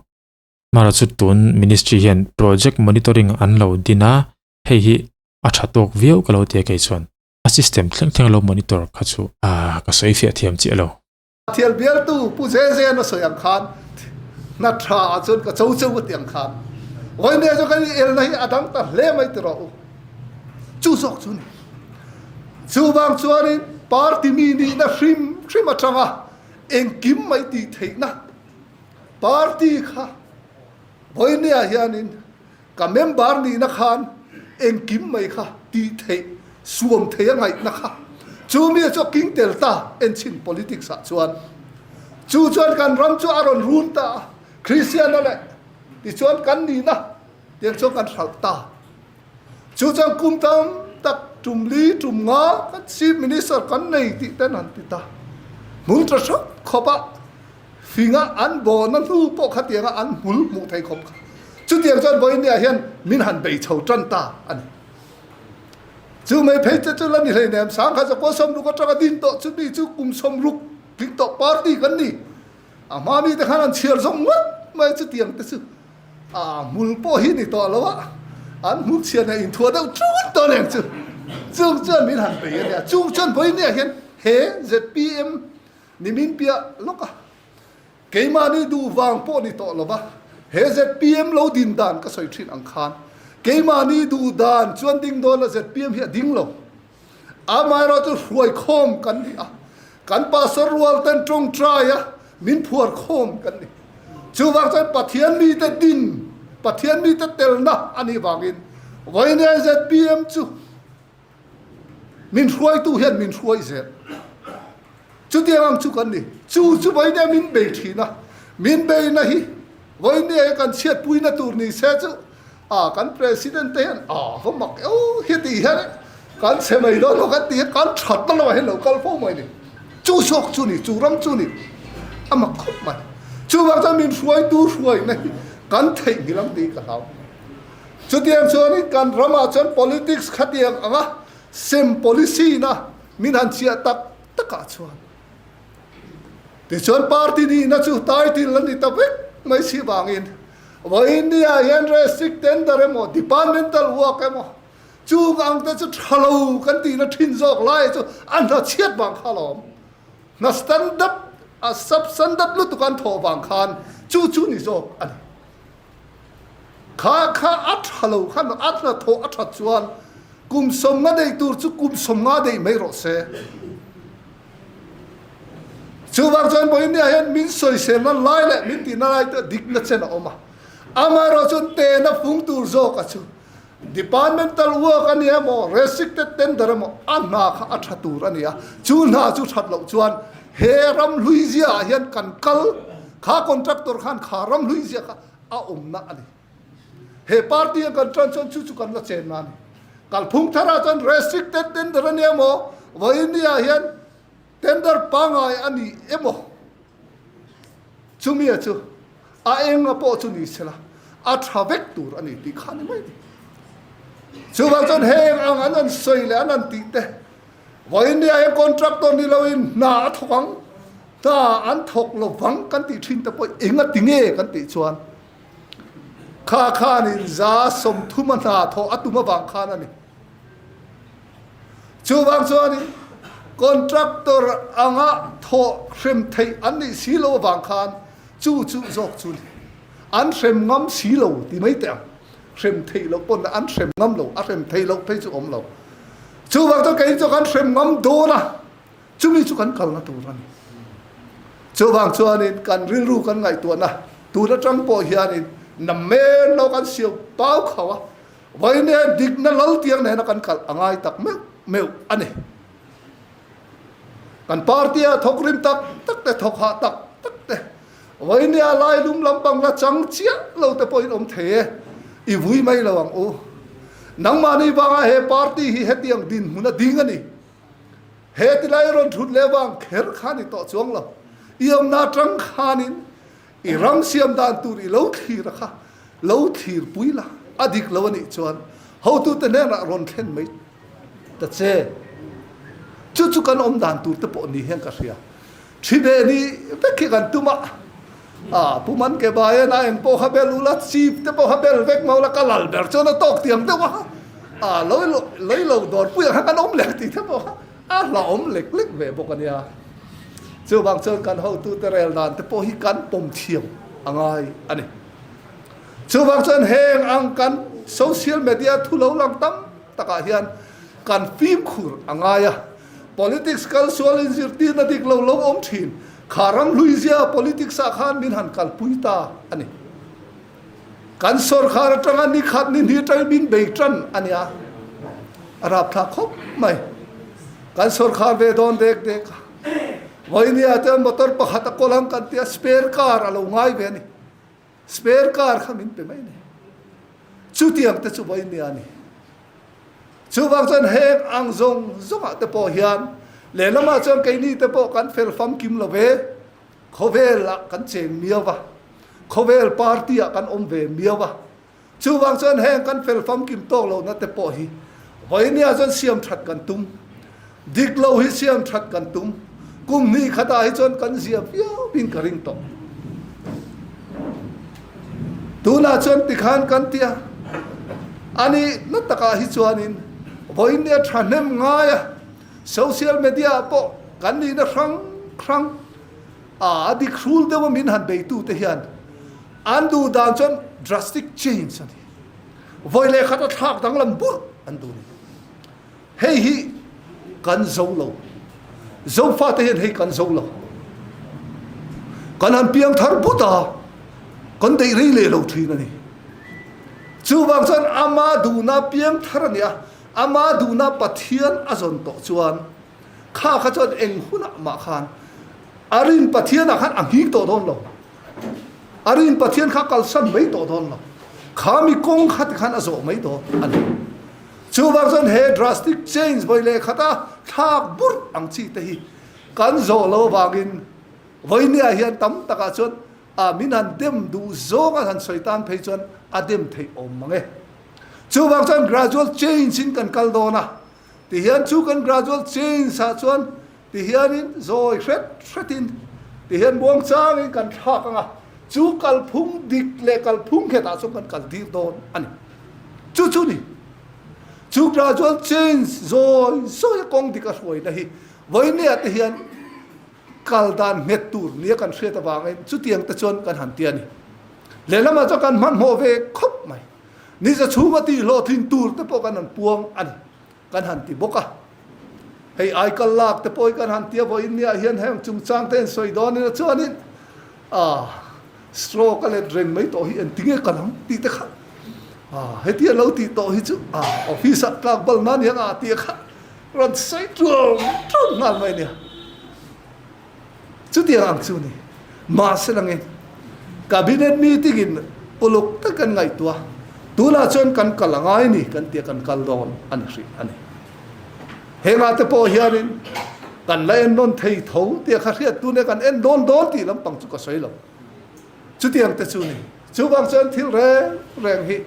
Hmara chu tun Ministry hian Project Monitoring an lo din a, hei hi a tha tawk viau ka lo ti a kei chuan. A system thleng thleng a lo monitor kha chu a ka sawi fiah thiam chiah lo. Thial bialtu Pu Zezena sawi ang khan hna tha ah chuan ka cho cheu a ti ang khan vawiin chu kan inelna hi a dang ta hle mai ti rawh u. Chu zawk chu ni. Chuvang chuanin party mi nihna hrim hrim atanga engkim mai tih theihna party kha Vawinia hianin ka member nihna khan engkim mai kha tih theih, suam theih a ngaihna kha chu mi chu a king tel ta enchhin politics ah chuan. Chu chuan kan ram chu a rawn run ta a, Kristiana leh tichuan kan nihna tiang chuan kan hralh ta. Chu chuan kum tam tak tum li tum nga kan Chief Minister kan nei tih ten han ti ta. Hmul ta hrep khawp a finga an bawhna hnu pawh khatianga an hmul hmuh thei khawp kha. Chutiang chuan vawinia hian min han bei chho tan ta a ni. Chu mai phei che chu la ni hleinem, Sangha Zakua sawmruk atanga din tawh chu mi chu kum sawmruk tling tawh party kan ni. A hma mite khan an chhiar zawng ngawt mai chutiang te chu a hmul pawh hi ni tawh lo a, an hmul chhiar nen inthuah deuh tut tawh nen chu chung chuan min han bei a nia. Chung chuan vawinia hian he zpm ni min piah lawk a, keimahni duh vang pawh ni tawh lo va, he zpm lo din dan ka sawi thin ang khan keimahni duh dan chuan ding dawn la zpm hi a ding lo. Amaherawh chu hruaikhawm kan ni a, kan pastor rual ten tawngtai a min phuarkhawm kan ni. Chuvang chuan Pathian mite din, Pathian mite telna a nih vangin vawiin zpm chu min hruaitu hian min hruai zel. Chutiang ang chu kan ni. Chu chu vawiin min bei thin a, min beina hi vawiin kan chhiatpuina tur ni se chu A kan president te hian a va mak eo hi tih hian kan chhe mai dawn lo kan tih hian kan that na lamah hian lo kal fo mai ni. Chu zawk chu ni, chu ram chu ni a mak khawp mai. Chuvang chuan min hruaitu hruaina hi kan theihnghilh ang tih ka hlau. Chutiang chuanin kan ramah chuan politics khatiang anga sem policy na min han chiah tak takah chuan Tichuan party nihna chu title a ni ta vek mai si vangin Vawinia hian restrict tender emaw departmental work emaw chung ang te chu tha lo kan tihna thin zawk lai chu a hna chhiat vang kha alawm. Hna standard a sub standard lutuk an thawh vang khan chu chu ni zawk a ni. Kha kha a tha lo khan a hnathawh a that chuan kum sawmnga deih tur chu kum sawmnga deih mai rawh se. Chuvang chuan Bohemia hian min sawiselna lai leh min tihna lai te dikna chen a awm a. Amaherawh chuan tehna fung tur zawk a chu departmental work a ni emaw, restricted tender emaw a hna kha a tha tur a ni a. Chu hna chu that loh chuan he ram hlui zia ah hian kan kal kha contractor khan kha ram hlui zia kha a awmna a ni. He party a kan tan chuan chu chu kan la chenna a ni. Kalphung tharah chuan restricted tender a ni emaw, vawinia hian tender pangngai a ni emaw, chumia chu a enga pawh chu ni sela a tha vek tur a ni tih kha a ni mai ni. Chuvang chuan heng ang an han sawi leh an han tih te, vawinia hian contractor ni loin hna a thawk ang, hna an thawk lovang kan tih thin te pawh enga ti nge kan tih chuan, Kha khanin za 30 a hna thawh a tum avang khan a ni. Chuvang chuanin contractor anga thawh hrem theih an nih si lo avang khan chu chu zawk chu ni. An hrem ngam si lo ti mai teh ang. Hrem theih loh pawn an hrem ngam lo, a hrem theih loh phei chu awm lo. Chuvang chuan kei chu kan hrem ngam dawn a. Chumi chu kan kalna tur a ni. Chuvang chuanin kan rilru kan ngaihtuahna tun atang pawh hianin na men lo kan siam pau khauh a, vawiin dikna lal tiang nena kan kal a ngai tak meuh meuh a ni. Kan party-a thawk rim tak tak te, thawk hah tak tak te, vawiinia lailum lampang la chang chiah lo te pawhin awm thei e, i vui mai lo ang u. Nangmahni vanga he party hi hetiang dinhmun a ding a ni. He tilai rawn thut leh vang kher kha ni tawh chuang lo. I awmna atang khanin i ram siam dan tur i lo thlir a kha lo thlir pui la, a dik lo a nih chuan hotute hnenah rawn thlen mai ta che. Chu chu kan awm dan tur te pawh ni hian ka hria. Thi ve ni vek hi kan tum a, a Pu Man ke bai a na eng pawh kha bel ula, chip te pawh kha bel vek mau la, ka lal ber chuan a tawk tiang deuh a, a loi lo loi lo dawr pui ang kha kan awm leh tih te pawh kha a hlauhawm lek lek ve bawk a nia. Chuvang chuan kan hotute rel dan te pawh hi kan pawm thiam a ngai a ni. Chuvang chuan heng ang kan social media thu lo lang tam takah hian kan fimkhur a ngai a. Politics kal sual inzirtirna dik lo lo awm thin. Kha ram hlui zia politics ah khan min han kalpui ta a ni. Kan sawrkhar atanga ni khat ni hnih atangin min bei tan a nia. A rapthlak khawp mai. Kan sawrkhar ve dawn dek dek a. Vawinia chuan motor pakhat a kawl ang kan tia spare car a lo ngai ve a ni. Spare car kha min pe mai a ni. Chutiang te chu vawinia a ni. Chuvang chuan heng ang zawng zawngah te pawh hian lehlamah chuan keini te pawh kan fel famkim lo ve. Khawvelah kan cheng miau va, khawvel party ah kan awm ve miau va. Chuvang chuan heng kan fel famkim tawk lohna te pawh hi vawinia chuan siam that kan tum. Dik lo hi siam that kan tum. Kum hnih khatah hi chuan kan zia viau in ka ring tawh. Tunah chuan tikhan kan ti a, a nih na takah hi chuanin vawinia thahnem ngaia social media ah pawh kan nihna hrang hrang a a dik hrul deuha min han beitute hian an duh dan chuan drastic change a ni. Vawi leh khat a thlak danglam burh an duh a ni. Hei hi kan zo lo. Zofate hian hei kan zo lo. Kan han piang thar but a, kan deih rei leh lo thin a ni. Chuvang chuan ama duhna piang thar a ni a, ama duhna Pathian a zawn tawh chuan kha kha chuan eng hunah mah khan a rin Pathianah khan a nghing tawh dawn lo. A rin Pathian kha kalsan mai tawh dawn lo. Kha mi kawng kha tikhan a zawh mai dawn a ni. Chuvang chuan he drastic change vawi leh khata thlak burh ang chi te hi kan zawh lo avangin vawinia hian tam takah chuan a min han dem duh zawng a han sawi tan phei chuan a dem theih awm mang e. Chuvang chuan gradual change in kan kal dawn a, tihian chu kan gradual change ah chuan tihianin zawi hret hretin tihian muangchangin kan thlak ang a, chu kalphung dik leh kalphung nghetah chuan kan kal dir dawn a ni. Chu chu ni. Chu gradual change zawi zawi a kawng dik a hruaina hi vawinia te hian kal dan nghet tur nia kan hriat avangin chutiang te chuan kan han ti a ni. Lehlamah chuan kan hmanhmawh ve khawp mai. Niza chhunga tih hlawhtlin tur te pawh kan han puang a ni. Kan han ti bawk a. Hei aikal lak te pawh hi kan han ti a, vawiin niah hian heng chungchang te an sawi dawn ina chuanin ah stroke a let reng mai tawh hi engtinge ka lang tih te kha ah hetia lo tih tawh hi chu ah office ah tlak bal nan hian ah tih kha rawn sawi ṭuam ṭuam nghal mai nia. Chutiang ang chu ni. Mahse langin Cabinet meeting in uluk tak kan ngaihtuah. Tunah chuan kan kal a ngai ni kan tia kan kal dawn a ni hrih a ni. Hengah te pawh hianin kan la en nawn thei tho tia kha hriat tune kan en dawn dawn tih lampang chu ka sawi lo. Chutiang te chu ni. Chuvang chuan thil reng reng hi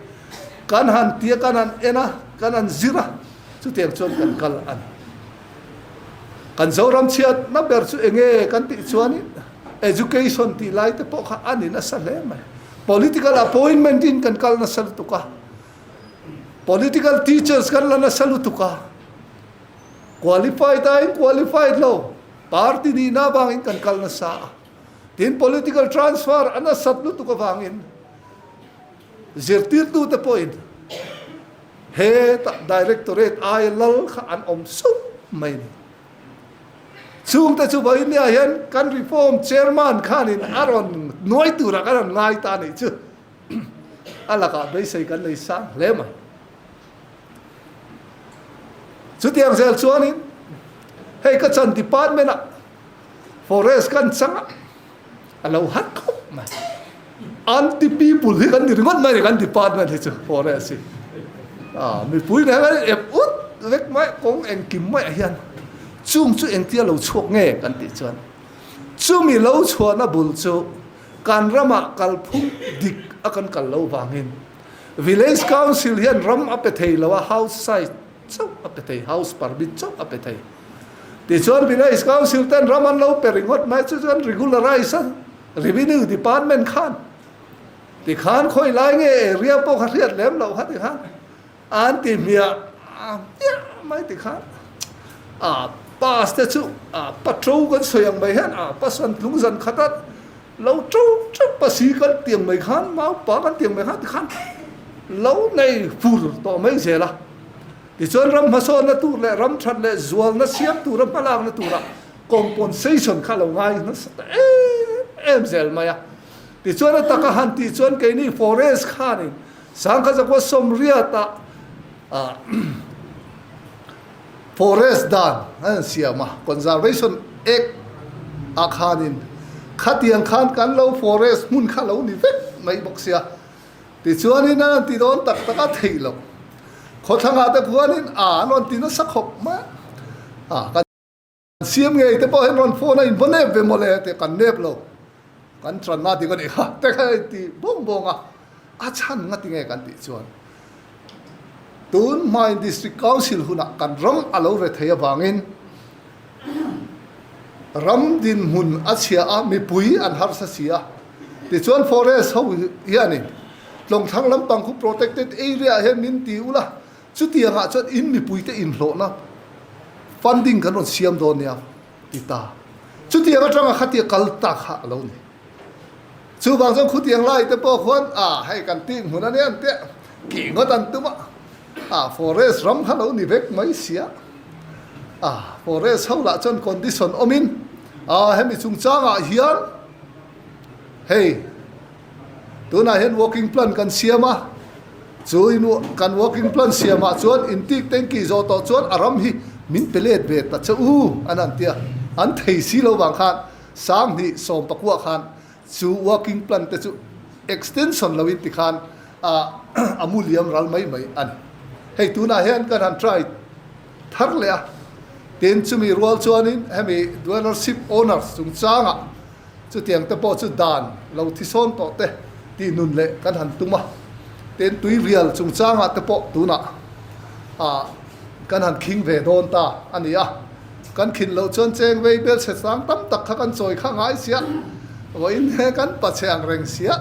kan han tia kan han en a, kan han zir a, chutiang chuan kan kal a ni. Kan Zoram chhiatna ber chu enge kan tih chuanin education tih lai te pawh kha a ni nasa hle mai. Political appointment in kan kal nasa lutuk a, political teachers kan la nasa lutuk a, qualified aiin qualified lo party nihna avangin kan kal nasa a. Tin, political transfer a nasat lutuk avangin zirtirtute pawhin hetah Directorate aia lal kha an awm sup mai a ni. Chungte chu vawinia hian kan reform chairman khanin a rawn nuai turah kan rawn ngai ta a nih chu a lakah beisei kan nei sang hle mai. Chutiang zel chuanin hei ka chan department-ah Forest kan chang a, a lo hat khawp mai. Anti people hi kan ni ringawt mai ni kan department hi chu forest hi. Ah, mipui nen kan ep ut vek mai kawng engkim maiah hian chung chu engtia lo chhuak nge kan tih chuan chumi lo chhuahna bul chu kan ramah kalphung dik a kan kal lo vangin village council hian ram a pe thei lo a house site chauh a pe thei, house permit chauh a pe thei. Tichuan Village Council ten ram an lo pe ringawt mai chu chuan regularize a Revenue Department khan tikhan khawi lai nge area pawh kha hriat lem loh kha tikhan an ti hmiah hmiah mai tikhan a pass te chu a patro kan sawi ang mai hian a pass an tlung zan khat a lo to teuh pasi kan tiang mai khan maupa kan tiang mai khan tikhan lo nei fur tawh mai zel a. Tichuan ram hmasawnna tur leh ram that leh zualna siam tura hmalakna tura compensation kha lo ngai nasa ta em em zel mai a. Tichuan a taka han tih chuan keini forest khanin sangkhat zakua sawmriatah forest dan an siam a, Conservation Act ah khanin khatiang khan kan lo forest hmun kha lo ni vek mai bawk sia. Tichuanin an rawn ti dawn tak tak a theih loh. Khawthlangah te khuanin a an rawn ti nasa khawp mai a. Kan siam ngei te pawh hian rawn phone a in va nep ve mawle tih kan nep lo. Kan tranna dik a nih kha te kha in ti bawng bawng a. A chhan nga ti nge kan tih chuan tun hmain District Council hunah kan ram a lo re thei avangin Ram dinhmun a chhia a, mipui an harsa si a. Tichuan forest ho hianin Tlawngthlang lampang khu protected area ah hian min ti ula, chutiangah chuan in mipuite inhlawhna funding kan rawn siam dawn nia ti ta. Chutiang atanga khatia kal ta kha a lo ni. Chuvang chuan khutiang lai te pawh khuan a hei kan tih hmun a nia an tia kih ngawt an tum a. A forest ram kha lo ni vek mai sia. A forest ho lah chuan condition awmin a hemi chungchangah hian hei tunah hian working plan kan siam a, chu in kan working plan siamah chuan intik tanki zawh tawh chuan a ram hi min pe let ve ta che u an han ti a, an thei si lo vang khan 2019 khan Chu working plan te chu extension lo in tikhan a mu liam ral mai mai a ni. Hei tunah hian kan han try thar leh a, tin chumi rual chuanin hemi dwellership owners chungchangah chutiang te pawh chu dan lo thisawn tawh te tih nun leh kan han tum a, tin tuirial chungchangah te pawh tunah kan han khing ve dawn ta a ni a. Kan khin loh chuan cheng vei bel chhe chang tam tak kha kan chawi kha ngai sia, vawiin he kan pa chhe ang reng sia.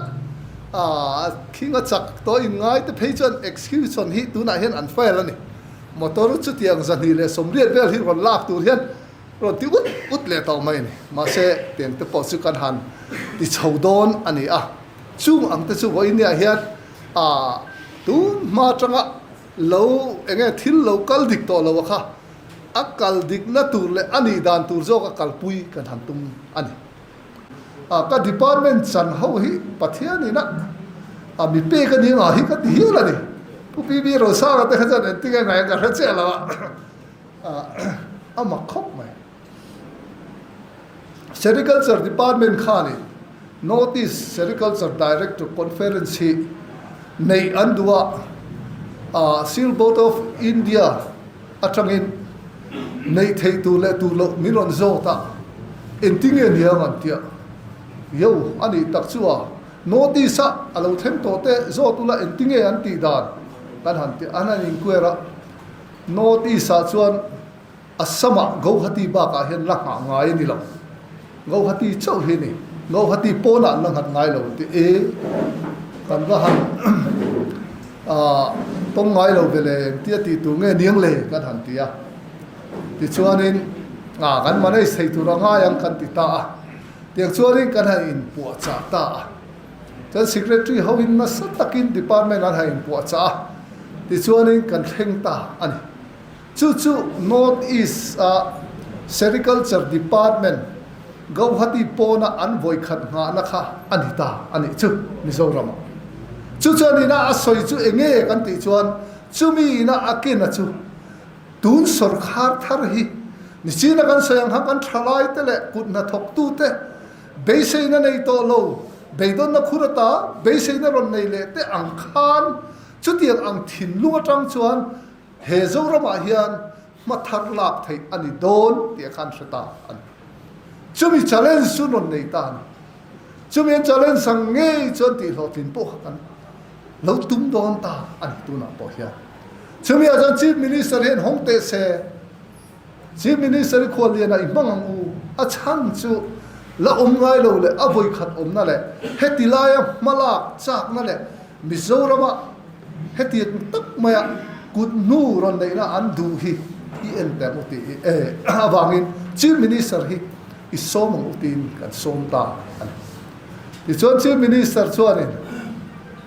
Aaa khing a chak tawh in ngai te phei chuan execution hi tunah hian an file a ni. Motor chutiang 280 vel hi rawn lak tur hian rawn ti ut ut leh tawh mai a ni. Mahse tiang te pawh chu kan han ti chho dawn a ni a. Chung ang te chu vawiin niah hian aaa tun hma atanga lo enge thil lo kal dik tawh lo a kha. A kal dikna tur leh a nih dan tur zawk a kalpui kan han tum a ni. A ka department chan ho hi Pathian ina a mi pek a ni ngah hi ka ti hial a ni. Pu PB Rosanga te kha chuan engtin nge ngaih ka hre chiah lo a, a mak khawp mai. Sericulture department khanin North East Sericulture Director Conference hi neih an duh a, Silk Board of India atangin neih theih tur leh tur loh min rawn zawt a, engtin nge niang an tia? Yo, a nih tak chu a, North East a a lo thleng tawh te zawt ula engtin nge an tih dan kan han ti an han inquire a, North East ah chuan Assam-ah Gauhati bakah hian la nghah ngai a ni lo. Gauhati chauh hi a ni. Gauhati pawnah an la nghat ngai lo tih e kan va han tawng ngai lo ve le engtia tih tur nge niang le kan han ti a. Tichuanin kan manage thei tur a ngai ang kan ti ta a. Tiang chuanin kan han inpuahchah ta a. Chuan secretary hoin nasa takin department an han inpuahchah a. Tichuanin kan thleng ta a ni. Chu chu North East a Sericulture Department Gauhati pawna an vawikhat nghahna kha a ni ta a nih chu Mizoramah. Chu chuan ina a sawi chu enge kan tih chuan chumi ina a kena chu tun sawrkhar thar hi nichina kan sawi ang khan kan thalai te leh kut hnathawktu te beiseina nei tawh lo beidawnna khur ata beiseina rawn nei leh te ang khan chutiang ang thinlung atang chuan He Zoramah hian hma thar lak theih a ni dawn tih a khan hre ta a ni. Chumi challenge chu rawn nei ta a ni. Chumi an challenge ang ngei chuan tih hlawhtlin pawh kha kan lo tum dawn ta a ni tunah pawh hian. Chumi ah chuan Chief Minister hian hawng teh se. Chief Minister i khuallianah i hmang ang u, a chhan chu la awm ngai lo leh a vawikhat awmna leh heti laia hmalak chakna leh Mizorama hetiang tak maia kut hnu rawn neihna an duh hi i en teh ang u tih hi e avangin Chief Minister hi i sawm ang u tiin kan sawm ta a ni. Tichuan Chief Minister chuanin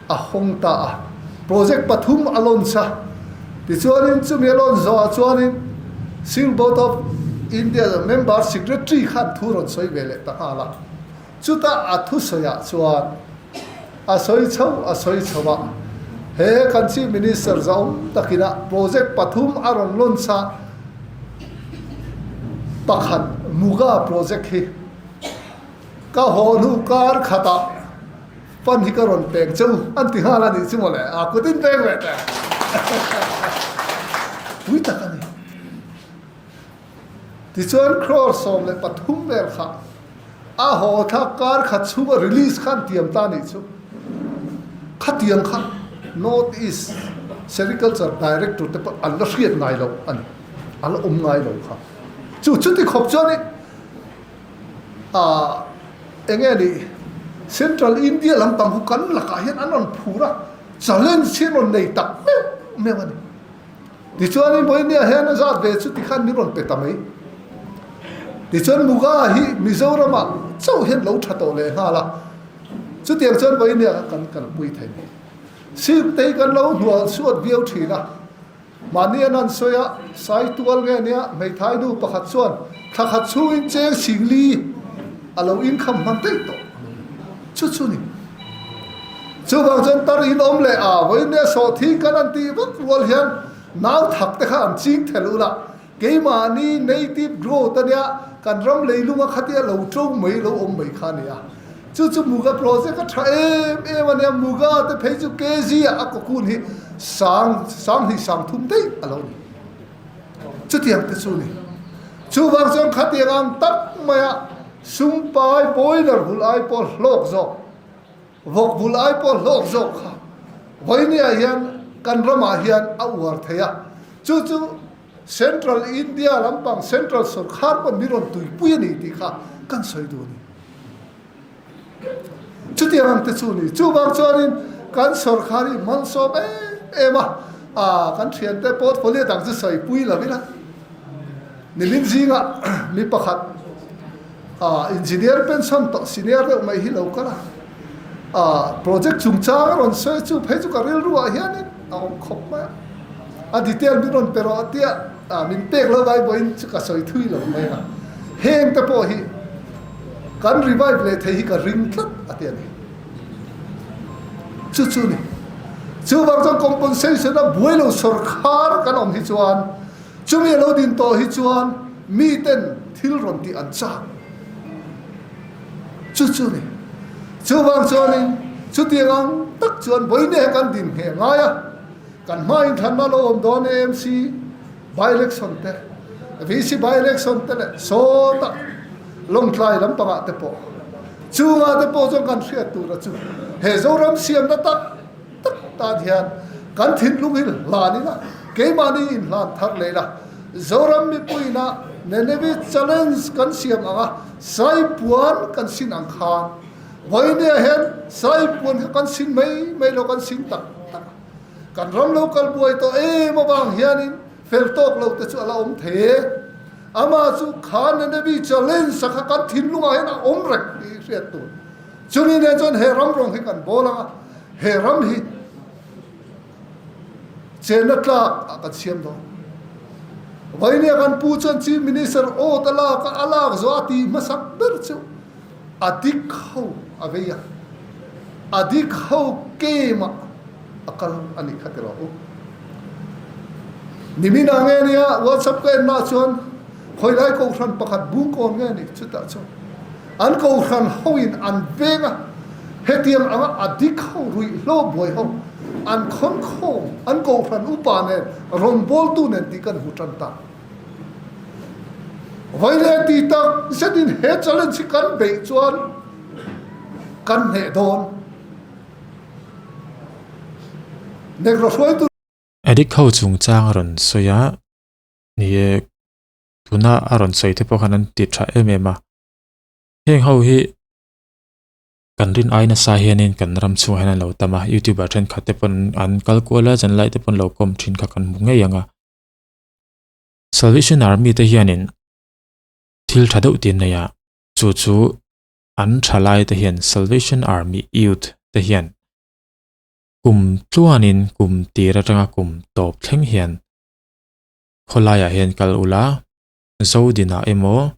a hawng ta a, project pathum a launch a, tichuanin chumi a launch zawhah chuanin Silk Board of India member secretary khan thu rawn sawi ve leh ta nghal a. Chutah a thusawiah chuan a sawi chho a sawi chho a, he kan Chief Minister zahawm takin a project pathum a rawn launch a, pakhat Muga project hi ka haw hnu kar khatah fund hi ka rawn pek che u an ti nghal a nih chu mawle, a kut in pek ve teh. Pui tak a ni. Tichuan crore 13 vel kha a haw thlak kar khat chhunga release khan tiam ta nih chu. Khatiang kha North East Sericulture Director te pawh an la hriat ngai lo a ni, a la awm ngai lo kha. Chu chuti khawp chuan i ah eng nge nih Central India lampang khu kan lakah hian an rawn phur a, challenge hi an rawn nei tak meuh meuh a ni. Tichuanin Vawinia hian a zat ve chu tikhan min rawn pe ta mai. Tichuan Muga hi Mizoramah chauh hian lo tha tawh leh nghal a, chutiang chuan Vawinia kan kalpui thei mai. Silk te hi kan lo hnual suat viau thin a, mahni an han sawi a, Saitual nge nia hmeithai nu pakhat chuan thla khat chhungin cheng singli a lo inkham hman daih tawh. Chu chu ni. Chuvang chuan tar in awm leh a, vawiin sawhthing kan an tih vak rual hian nau thak te kha an ching thelh ula, keimahni native growth ania kan ram leilunga khatia lo to mai lo awm mai kha a ni a. Chu chu Muga project a tha em em ania, Muga te phei chu kg ah a cocoon hi sang sanghnih sang thum daih a lo ni. Chutiang te chu ni. Chuvang chuan khatiang ang tak maia sumpai boiler hul ai pawh hlawk zawk. Vawk bul ai pawh hlawk zawk kha Vawinia hian kan ramah hian a uar thei a, chu chu Central India lampang Central sawrkhar pawn min rawn tuipui a ni tih kha kan sawi duh a ni. Chutiang ang te chu a ni. Chuvang chuanin kan sawrkhar hi hmansawm em em a, aa kan thiante portfolio dang chu sawipui lo ila. Nimin zingah mi pakhat engineer pension tawh senior deuh mai hi lo kal a, project chungchang a rawn sawi chu phei chu ka rilru ah hianin a awm khawp mai a, a detail min rawn pe rawh a tia min pek lo vai pawhin chu ka sawi thui lo mai a, heng te pawh hi kan revive leh thei hi ka ring tlat a ti a ni. Chu chu ni. Chuvang chuan compensation a buai lo sawrkhar kan awm hi chuan Chumi a lo din tawh hi chuan miten thil rawn tih an chak. Chu chu ni. Chuvang chuanin chutiang ang tak chuan vawinia kan din ngheh ngai a, kan hma inthlanna lo awm dawn AMC by-election te, VC by-election te leh sawtah Lawngtlai lampangah te pawh chungah te pawh chuan kan hriat tura chu he Zoram siamna tak tak tan hian kan thinlung hi hlan ila, keimahni inhlan thar leh ila, Zoram mipuiina Nineveh challenge kan siam ang a, Saipuan kan sin ang khan vawinia hian Saipuan kha kan sin mai mai lo, kan sin tak tak a. Kan ram lo kal buai tawh em avang hianin fel tawk lo te chu a la awm thei e. Amah chu kha Nineveh challenge a kha kan thinlungah hian a awm reng tih hriat tur. Chumi nen chuan he ram rawng hi kan bawl ang a, he ram hi chenna tlak ah kan siam dawn. Vainia kan pu chuan Chief Minister awt a lak a, a lak zawh a tih hmasak ber chu a dik ho a vei a, a dik ho game ah a kal a nih kha ti rawh u. Nimin ah nge nia WhatsApp ka en mah chuan khawilai kohhran pakhat bungkawn nge ni chutah chuan An kohhran hoin an veng a, hetiang anga a dik ho ruihhlo buai ho an khawn khawm an kohhran upa nen rawngbawltu nen tih kan hmu tan ta. Vawiin ti tak zetin he challenge hi kan beih chuan kan hneh dawn. Negro hruaitu. Addict ho chungchang a rawn sawi a, ni e tuna a rawn sawi te pawh khan an ti tha em em a heng ho hi kan rin ai nasa hianin kan ram chhungah hian an lo tam a youtuber thenkhat te pawn an kal kual a zanlai te pawn lo kawm thin kha kan hmu ngei ang a salvation army te hianin thil tha deuh tin nei a chu chu an thalai te hian salvation army youth te hian kum tluanin kum tir atanga kum tawp thleng hian Khawlaiah hian kal ula, Zodinah emaw.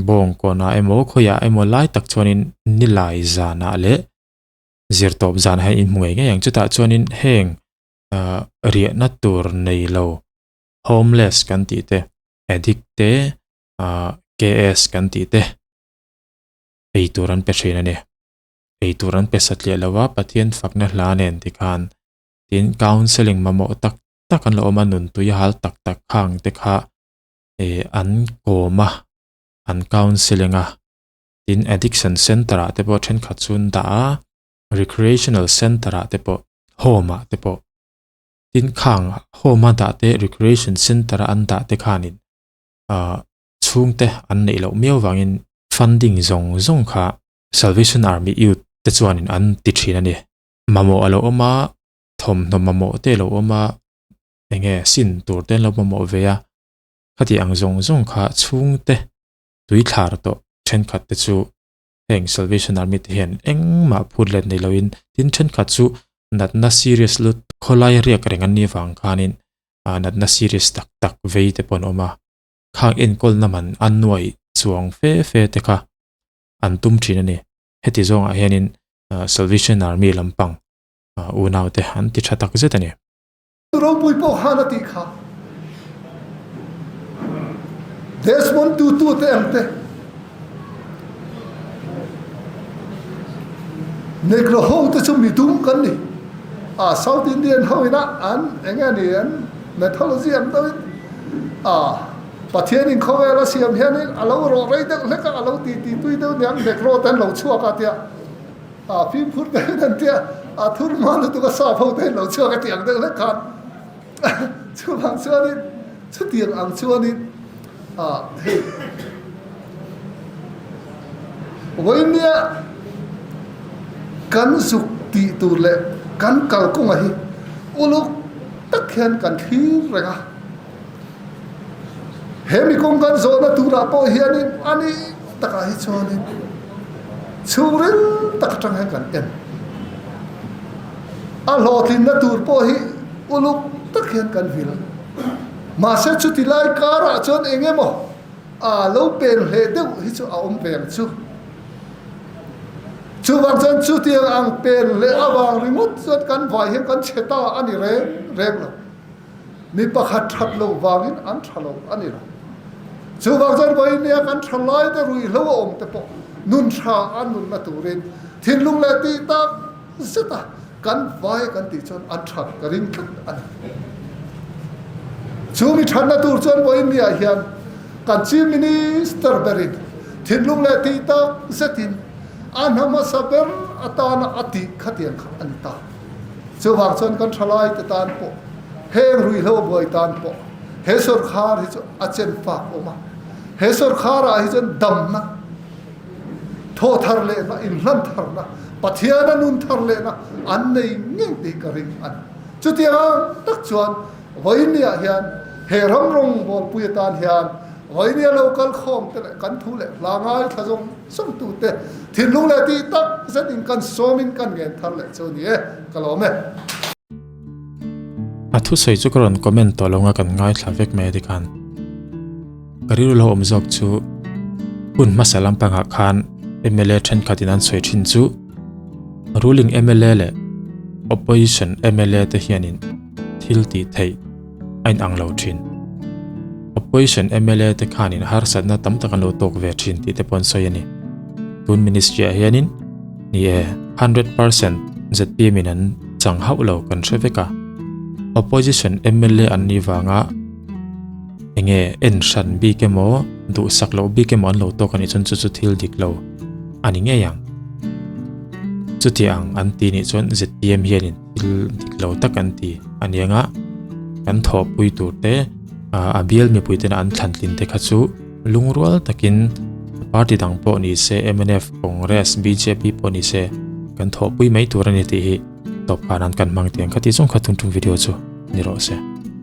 Bawngkawnah emaw khawiah emaw lai tak chuanin nilai zanah leh zirtawp zanah hian inhmu ngei ngei ang. Chutah chuanin heng ah riahna tur nei lo homeless kan tih te addict te ah KS kan tih te ei tur an pe thin a ni. Ei tur an pe satliah lo a Pathian fakna hla nen tikhan tin counselling mamawh tak tak an lo awm a nuntui hal tak tak khang te kha eh an kawm a an counselling a tin addiction center ah te pawh thenkhat chu an dah a recreational center ah te pawh home ah te pawh tin khang home a dah te recreation center a an dah te khanin ah chhungte an neih loh miau vangin funding zawng zawng kha Salvation Army Youth te chuanin an ti thin a ni mamawh a lo awm a thawmhnaw mamawh te a lo awm a eng nge sin tur te an lo mamawh ve a khati ang zawng zawng kha chhungte tui thlar tawh thenkhat te chu heng Salvation Army te hian engmah phut let nei loin tin thenkhat chu natna serious lut khawlai riak reng an nih vang khanin ah natna serious tak tak vei te pawh an awm a khang enkawlna man a nuai chuang fe fe te kha an tum thin a ni heti zawngah hianin Salvation Army lampang unaute an ti tha tak zet a ni. Ropui pawh khan a tih kha. Desmond Tutu te ang te, Negro ho te chu midum kan ni. A South Indian ho ina an eng nge ni an mythology ang deuhin a Pathianin khawvel a siam hianin a lo rawh rei deuh hlek a, a lo ti ti tui deuh niang Negro te an lo chhuak a tia. A fimkhur deuhin an tia, a thur hma lutuk a sap ho te lo chhuak a tih ang deuh hlek khan chuvang chuanin chutiang ang chuanin a hei vawinia kan zuk tih tur leh kan kalkawnga hi uluk tak hian kan thlir reng a. He mi kawng kan zawhna turah pawh hianin a ni takah hi chuanin chhungril tak atang hian kan en. A hlawhtlinna tur pawh hi uluk tak hian kan vil. Mahse chuti lai karah chuan eng emaw a lo pen hleh deuh hi chu a awm ve ang chu. Chuvang chuan chutiang ang pen hleh avang ringawt chuan kan vai hian kan chhe ta a ni reng reng lo. Mi pakhat that loh vangin an tha lo a ni lo. Chuvang chuan vawinia kan tha lai te ruihhlo a awm te pawh nun tha a nunna turin thinlung leh tih tak zet a kan vai kan tih chuan an that ka ring tlat a ni. Chu mi thatna tur chuan vawinia hian kan Chief Minister berin thinlung leh tih tak zetin a hna hmasa ber atana a tih khatiang kha a ni ta. Chuvang chuan kan thalai te tan pawh, heng ruihhlo buai tan pawh he sawrkhar hi chu a chen fak awm a. He sawrkharah hi chuan damna, thaw thar lehna, inhlan tharna, Pathiana nun thar lehna an nei ngei tih ka ring a ni. Chutiang ang tak chuan vawinia hian he ram rawngbawlpui atan hian vawinia lo kal khawm te leh kan thu leh hla ngaithla zawng Sawmtute thinlung leh tih tak zetin kan sawmin kan ngen thar leh chu ni e, ka lawm e. A thusawi chu ka rawn comment tawh lo nga kan ngaithla vek mai a tikhan ka rilru lo awm zawk chu hun hmasa lampangah khan mla thenkhatin an sawi thin chu ruling mla leh opposition mla te hianin thil tih theih a inang lo thin. Opposition mla te khanin harsatna tam tak an lo tawk ve thin tih te pawh an sawi a ni. Tun ministry ah hianin ni e 100% zpm in an chang hauh lo kan hre vek a. Opposition mla an nih vanga enge en hran bik emaw duhsak loh bik emaw an lo tawk a nih chuan chu chu thil dik lo a ni ngei ang. Chuti ang an ti nih chuan zpm hianin thil dik lo tak an ti a ni anga kan thawhpui tur te a bial mipui tena an thlan tlin te kha chu lungrual takin party dang pawh ni se mnf Congress bjp pawh ni se kan thawhpui mai tur a ni tih hi tawp khan an kan hmang tiang kha ti zawng kha tum tum video chu ni rawh se.